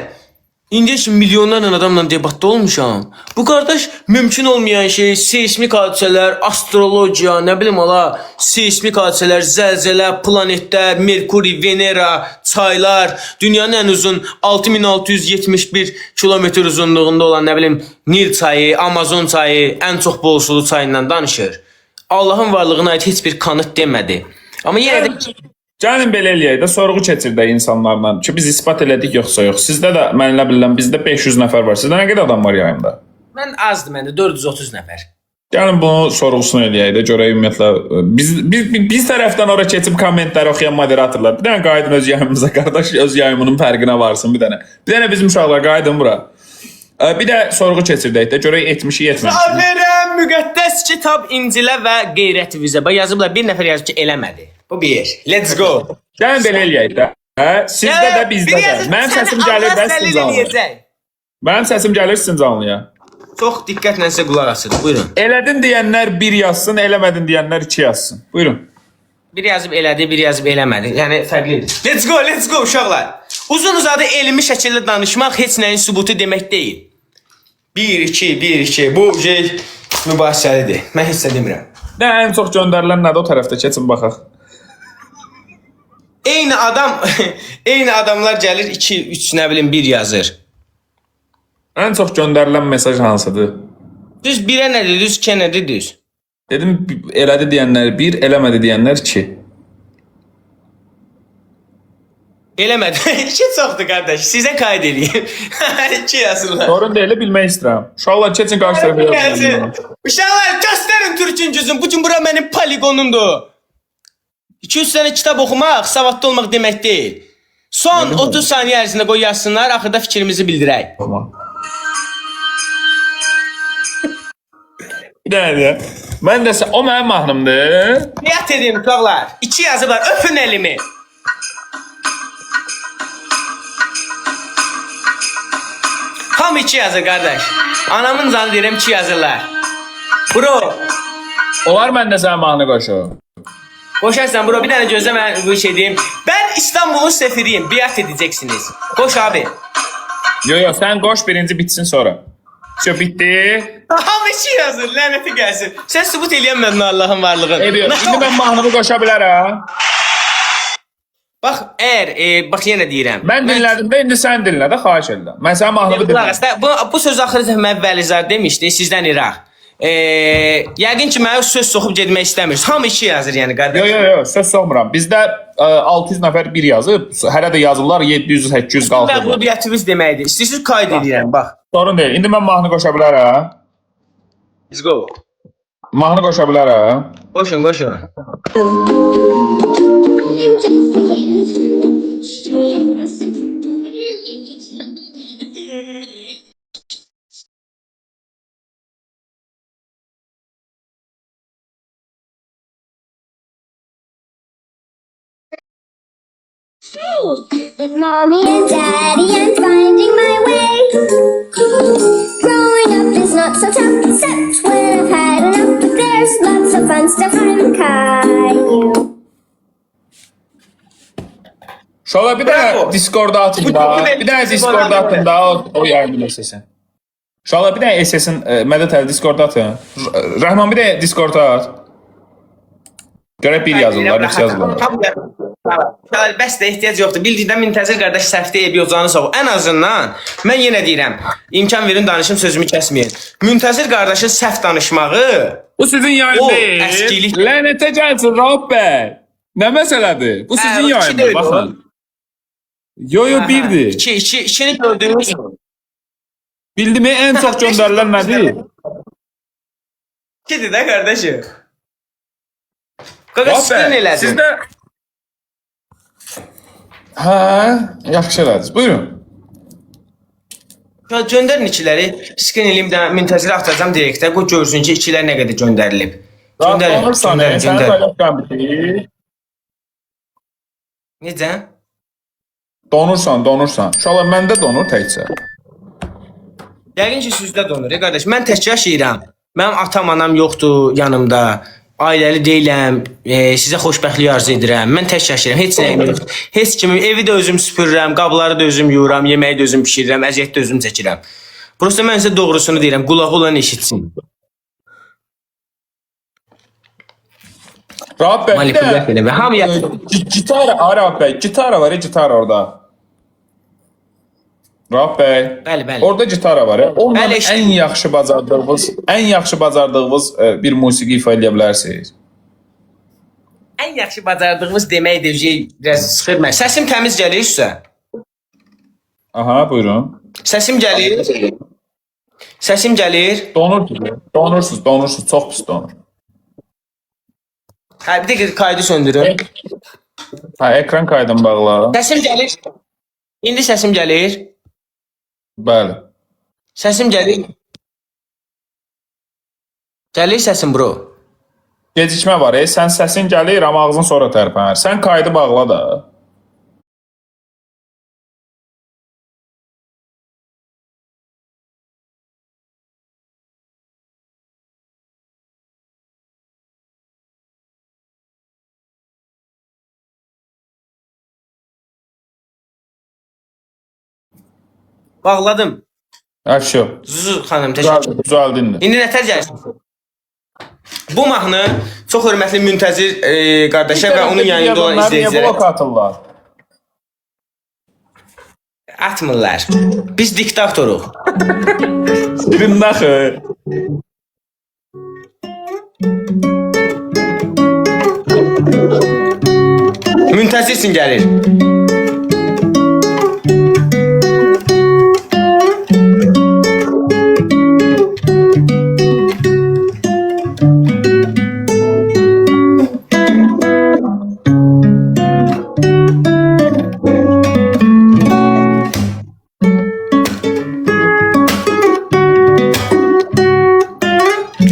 indi heç milyonlarla adamla debatda olmuşam. Bu qardaş mümkün olmayan şey, seysmik hadisələr, astrologiya, nə bilim ala, seysmik hadisələr, zəlzələ, planetlər, Merkuri, Venera, çaylar, dünyanın ən uzun 6671 kilometr uzunluğunda olan nə bilim Nil çayı, Amazon çayı, ən çox bol sulu çayından danışır. Allahın varlığına aid heç bir kanıt demədi. Amma yenə də Gəlin belə eləyək də, sorğu keçirdək insanlarla ki, biz isbat elədik yoxsa yox. Sizdə də mən elə bilirəm bizdə 500 nəfər var. Sizdə nə qədər adam var yayımda? Mən azdır məndə 430 nəfər. Gəlin bunu sorğusunu eləyək də görək ümumiyyətlə biz tərəfdən ora keçib kommentləri oxuyan moderatorlar. Bir dənə qayıdın öz yayımımıza qardaş, öz yayımının fərqinə varsın bir dənə. Bir dənə bizim uşaqlar qayıdın bura. Bir də sorğu keçirdək də görək etmişik, etməmişik. Aferin müqəddəs kitab İncilə və qeyrətimizə. Bax yazıblar bir nəfər yazıb ki eləmədi. Bu bir. Let's go. Gəlin belə eləyək də. Hə? Sizdə də bizdə də. Mənim səsim gəlir də sizin canlıya. Mənim səsim gəlir sizin canlıya. Çox diqqətlə sizə qulaq asın. Buyurun. Elədin deyənlər 1 yazsın, eləmədin deyənlər 2 yazsın. Buyurun. Bir yazıb elədi, bir yazıb eləmədi. Yəni fərqlidir. Let's go, let's go uşaqlar. Uzun uzadı elmi şəkildə danışmaq heç nəyin sübutu demək deyil. 1 2 1 2 bu şey mübahisəlidir. Mən heç nə demirəm. Nə ən çox göndərilən nədir o tərəfdə keçin baxaq. Eyni adam, eyni adamlar gəlir 2 3 nə bilim 1 yazır. Ən çox göndərilən mesaj hansıdır? Düz 1-ə nə dediniz, 2-ə nə dediniz? Dedim elədi deyənlər 1, eləmədi deyənlər 2. Eləmədi. 2 çoxdur qardaş. Sizə qayd eləyim. 2 yazırlar. Sorun deyil, bilmək istəyirəm. Uşaqlar keçin qarşı tərəfə yazın. Uşaqlar göstərin Türkün gücünü. Bu gün bura mənim poligonumdur. 200 sənə kitab oxumaq, savadlı olmaq demək deyil. Son 30 saniyə ərzində qoy yazsınlar, axırda fikrimizi bildirək. Tamam. Bir dənə deyə. Mən də o mənim mahnımdır. Niyyət edin uşaqlar. 2 yazıblar. Öpün elimi. Hamı 2 yazır qardaş. Anamın canı deyirəm 2 yazırlar. Bro, Olar mən də sənin mahnını qoşum. qoşarsan bro bir dənə gözlə mən bu şey deyim. Mən İstanbulun sefiriyim. Biat edeceksiniz. Qoş abi. Yo yo sən qoş birinci bitsin sonra. Şö bitdi. Hamı 2 yazır. Lənəti gəlsin. Sən sübut eləyəmədin Allahın varlığını. Eybi yox. İndi mən mahnımı qoşa bilərəm. Bax, əgər bax yenə deyirəm. Mən dinlədim də indi sən dinlə də xahiş edirəm. Mən sənin mahnını Qulaq dinlədim. as, bu söz axırı dəfə mən Vəlizar demişdi, sizdən İraq. Yəqin ki, mənə söz soxub getmək istəmirsiniz. Hamı 2 yazır yəni qardaş. Yo yo yo söz soxmuram. Bizdə 600 nəfər bir yazıb, hələ də yazırlar 700 800 qalxırlar. Məğlubiyyətimiz deməkdir. İstəyirsiniz qayd eləyirəm, bax. Sorun deyil. İndi mən mahnı qoşa bilərəm. Let's go. Mahnı qoşa bilərəm. Qoşun, qoşun. I'm just a kid. With mommy and daddy, I'm finding my way. Growing up is not so tough, except when I've had enough. But there's lots of fun stuff. I'm Caillou. Uşaqlar bir dənə Bravo. Discorda atın Bu da. çox Bir dənə Discorda atın da o yayımın SS-in. Uşaqlar bir dənə SS-in Mədət əli Discorda atın. Rəhman bir dənə Discorda at. Görək bir yazırlar, neçə yazırlar. Uşaqlar, bəs də ehtiyac yoxdur. Bildikdən müntəzir qardaş səhvdə eybi yox, canı sağ ol. Ən azından mən yenə deyirəm, imkan verin danışım, sözümü kəsməyin. Müntəzir qardaşın səhv danışmağı Bu sizin yayın O, deyil. əskilik. Lənətə gəlsin Rauf bəy. Nə məsələdir? Bu sizin Hə, o yayındır, deyil o. baxın. Yo yo birdir. 2 2 2-ni gördünüz. Bildim ən çox göndərilən nədir? 2-dir də qardaşım. Qaqa Rauf screen bəy, elədim. siz də Hə, yaxşı elədiniz. Buyurun. Ya göndərin ikiləri. Screen eləyim də müntəzirə atacağam direktə. Qoy görsün ki, ikilər nə qədər göndərilib. Göndərin, Donursan, göndərin, sənin göndərin. paylaşqan bitir. Necə? Donursan, donursan. Uşaqlar məndə donur təkcə. Yəqin ki, sizdə donur, ey qardaş. Mən tək yaşayıram. Mənim atam, anam yoxdur yanımda. Ailəli deyiləm. Sizə xoşbəxtlik arzu edirəm. Mən tək yaşayıram. Heç nəyim yoxdur. Heç kimi evi də özüm süpürürəm, qabları da özüm yuyuram, yeməyi də özüm bişirirəm, əziyyət də özüm çəkirəm. Prosta mən sizə doğrusunu deyirəm. Qulağı olan eşitsin. Rauf bəy, bir də Manipulyasiya eləmə. Hamıya gitara, ay Rauf bəy, gitara var, gitara orada. Rauf bəy. Bəli, bəli. Orada gitara var. Onunla Bəli, eşitdim. ən yaxşı bacardığınız, ən yaxşı bacardığınız bir musiqi ifa edə bilərsiniz. Ən yaxşı bacardığımız deməkdir ki, biraz sıxır məni. Səsim təmiz gəlir sizə. Aha, buyurun. Səsim gəlir. Səsim gəlir. Donursunuz, donursunuz, donursunuz, çox pis donur. Hə, bir dəqiqə kaydı söndürün. Hə, ekran kaydını bağla. Səsim gəlir. İndi səsim gəlir. Bəli. Səsim gəlir. Gəlir səsim bro. Gecikmə var, sən səsin gəlir, amma ağzın sonra tərpənir. Sən kaydı bağla da. Bağladım. Hə, şo. Zuzu xanım təşəkkür. Düzəldi, düzəldi indi. İndi nətər gəlsin? Bu mahnı çox hörmətli müntəzir qardaşa və onun yanında olan Adamlar niyə izləyicilərə blok atırlar? atmırlar. Biz diktatoruq. Birin axı. Müntəzirsin gəlir.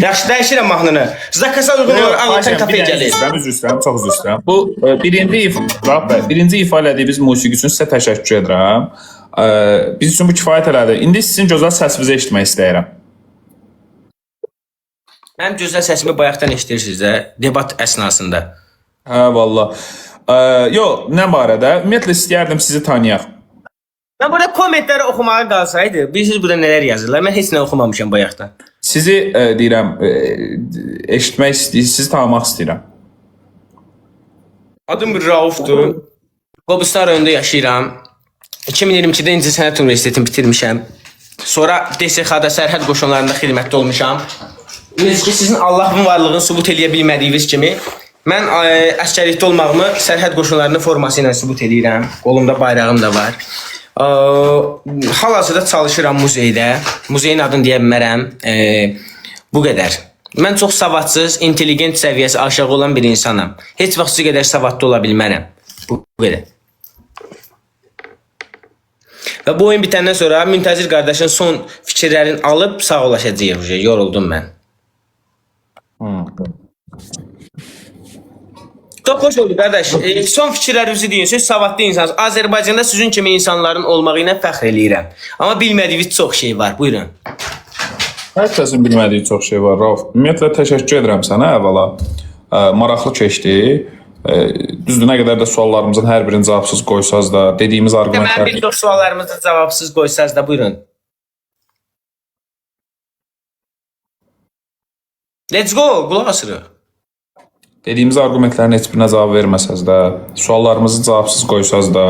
Yaxşı, dəyişirəm mahnını. Zakasa uyğun olaraq Alatan kafeyə gəlir. Üzr üzr istəyirəm, çox üzr istəyirəm. Bu birinci Rauf bəy, birinci ifa elədiyiniz musiqi üçün sizə təşəkkür edirəm. Biz üçün bu kifayət elədi. İndi sizin gözəl səsinizi eşitmək istəyirəm. Mənim gözəl səsimi bayaqdan eşidirsiniz də debat əsnasında. Hə, valla. Yo, nə barədə? Ümumiyyətlə istəyərdim sizi tanıyaq. Mən burada kommentləri oxumağa qalsaydı, bilirsiniz burada nələr yazırlar. Mən heç nə oxumamışam bayaqdan. Sizi deyirəm, eşitmək istəyirəm, sizi tanımaq istəyirəm. Adım Raufdur. Qobustan rayonunda yaşayıram. 2022-də İncəsənət Universitetini bitirmişəm. Sonra DSX-da sərhəd qoşunlarında xidmətdə olmuşam. Necə ki sizin Allahın varlığını sübut eləyə bilmədiyiniz kimi, mən əsgərlikdə olmağımı sərhəd qoşunlarının forması ilə sübut eləyirəm. Qolumda bayrağım da var. Hal-hazırda çalışıram muzeydə. Muzeyin adını deyə bilmərəm. Bu qədər. Mən çox savadsız, intelligent səviyyəsi aşağı olan bir insanam. Heç vaxt sizə qədər savadlı ola bilmərəm. Bu qədər. Və bu oyun bitəndən sonra Müntəzir qardaşın son fikirlərini alıb sağollaşacağıq. Yoruldum mən. Çox xoş oldu qardaş. Son fikirlərinizi deyin. Siz savadlı insansınız. Azərbaycanda sizin kimi insanların olmağı ilə fəxr eləyirəm. Amma bilmədiyiniz çox şey var. Buyurun. Hər kəsin bilmədiyi çox şey var, Rauf. Ümumiyyətlə təşəkkür edirəm sənə əvvəla. Maraqlı keçdi. Düzdür, nə qədər də suallarımızın hər birini cavabsız qoysaz da, dediyimiz Mənim arqumentlər bir çox suallarımızı cavabsız qoysaz da buyurun. Let's go, qulaq asırıq. Dediyimiz arqumentlərin heç birinə cavab verməsəz də, suallarımızı cavabsız qoysaz da,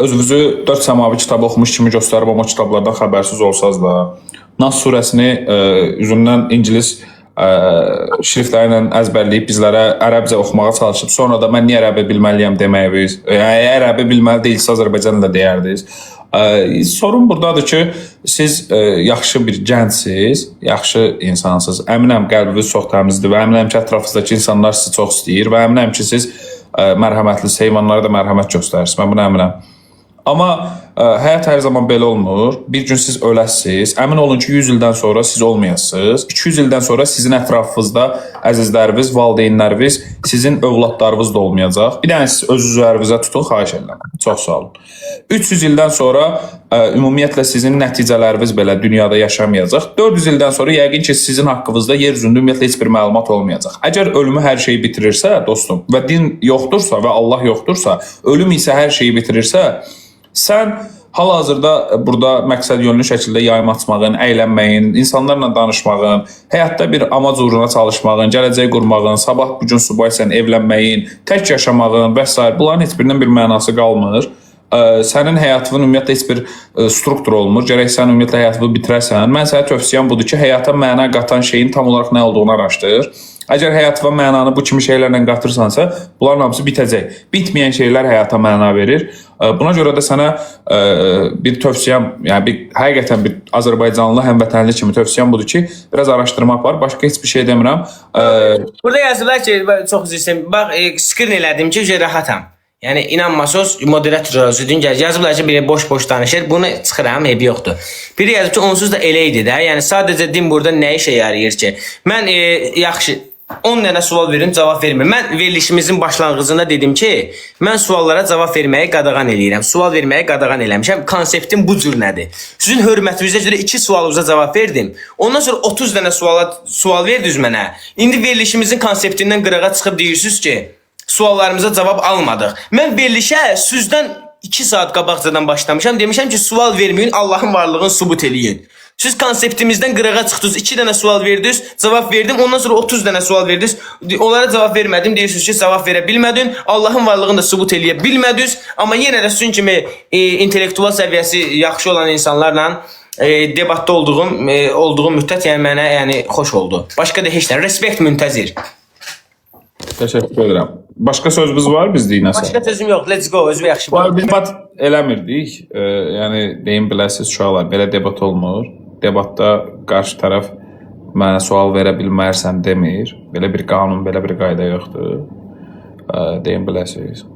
özünüzü 4 səmavi kitabı oxumuş kimi göstərib amma kitablardan xəbərsiz olsaz da, Nas surəsini üzündən ingilis Şriftləri ilə əzbərləyib bizlərə ərəbcə oxumağa çalışıb, sonra da mən niyə ərəbi bilməliyəm deməyiniz. Yəni ərəbi bilməli deyilsə Azərbaycan dilində deyərdiniz. Sorun burdadır ki, siz yaxşı bir gəncsiniz, yaxşı insansınız. Əminəm qəlbiniz çox təmizdir və əminəm ki, ətrafınızdakı insanlar sizi çox istəyir və əminəm ki, siz mərhəmətli, heyvanlara da mərhəmət göstərirsiniz. Mən buna əminəm. Amma həyat hər zaman belə olmur. Bir gün siz öləsiniz. Əmin olun ki, 100 ildən sonra siz olmayasınız. 200 ildən sonra sizin ətrafınızda əzizləriniz, valideynləriniz, sizin övladlarınız da olmayacaq. Bir dənə siz öz üzərinizə tutun, xahiş edirəm. Çox sağ olun. 300 ildən sonra ümumiyyətlə sizin nəticələriniz belə dünyada yaşamayacaq. 400 ildən sonra yəqin ki, sizin haqqınızda yer üzündə ümumiyyətlə heç bir məlumat olmayacaq. Əgər ölümü hər şeyi bitirirsə, dostum, və din yoxdursa və Allah yoxdursa, ölüm isə hər şeyi bitirirsə, sən hal-hazırda burada məqsədyönlü şəkildə yayım açmağın, əylənməyin, insanlarla danışmağın, həyatda bir amac uğruna çalışmağın, gələcək qurmağın, sabah bu gün subaysan evlənməyin, tək yaşamağın və sair bunların heç birinin bir mənası qalmır. Sənin həyatının ümumiyyətlə heç bir struktur olmur. Gərək sən ümumiyyətlə həyatını bitirəsən. Mən sənə tövsiyəm budur ki, həyata məna qatan şeyin tam olaraq nə olduğunu araşdır. Əgər həyatıma mənanı bu kimi şeylərlə qatırsansa, bunların hamısı bitəcək. Bitməyən şeylər həyata məna verir. Buna görə də sənə bir tövsiyəm, yəni bir həqiqətən bir Azərbaycanlı həmvətənli kimi tövsiyəm budur ki, biraz araşdırma apar. Başqa heç bir şey demirəm. Burada yazıblar ki, çox üzr istəyirəm. Bax, screen elədim ki, rahatam. Yəni inanmasaz moderator özü gəl yazıblar ki, biri boş-boş danışır. Bunu çıxıram, eybi yoxdur. Biri yazıb ki, onsuz da elə idi də. Yəni sadəcə din burada nə işə yarayır ki? Mən yaxşı 10 dənə sual verin, cavab vermir. Mən verilişimizin başlanğıcında dedim ki, mən suallara cavab verməyi qadağan eləyirəm. Sual verməyi qadağan eləmişəm. Konseptim bu cür nədir? Sizin hörmətinizə görə 2 sualınıza cavab verdim. Ondan sonra 30 dənə suala sual verdiniz mənə. İndi verilişimizin konseptindən qırağa çıxıb deyirsiniz ki, suallarımıza cavab almadıq. Mən verilişə sizdən 2 saat qabaqcadan başlamışam. Demişəm ki, sual verməyin, Allahın varlığını sübut eləyin. Siz konseptimizdən qırağa çıxdınız. 2 dənə sual verdiniz, cavab verdim. Ondan sonra 30 dənə sual verdiniz. Onlara cavab vermədim. Deyirsiniz ki, cavab verə bilmədin. Allahın varlığını da sübut eləyə bilmədiniz. Amma yenə də sizin kimi intellektual səviyyəsi yaxşı olan insanlarla debatda olduğum müddət yəni mənə yəni xoş oldu. Başqa da heç nə. Respekt müntəzir. Təşəkkür edirəm. Başqa sözünüz var bizdə nəsə? Başqa sözüm yox. Let's go. Özü yaxşı. Var, biz debat eləmirdik. Yəni deyim biləsiz uşaqlar, belə debat olmur. Debatda qarşı tərəf mənə sual verə bilmərsən demir. Belə bir qanun, belə bir qayda yoxdur. Deyim biləsiz.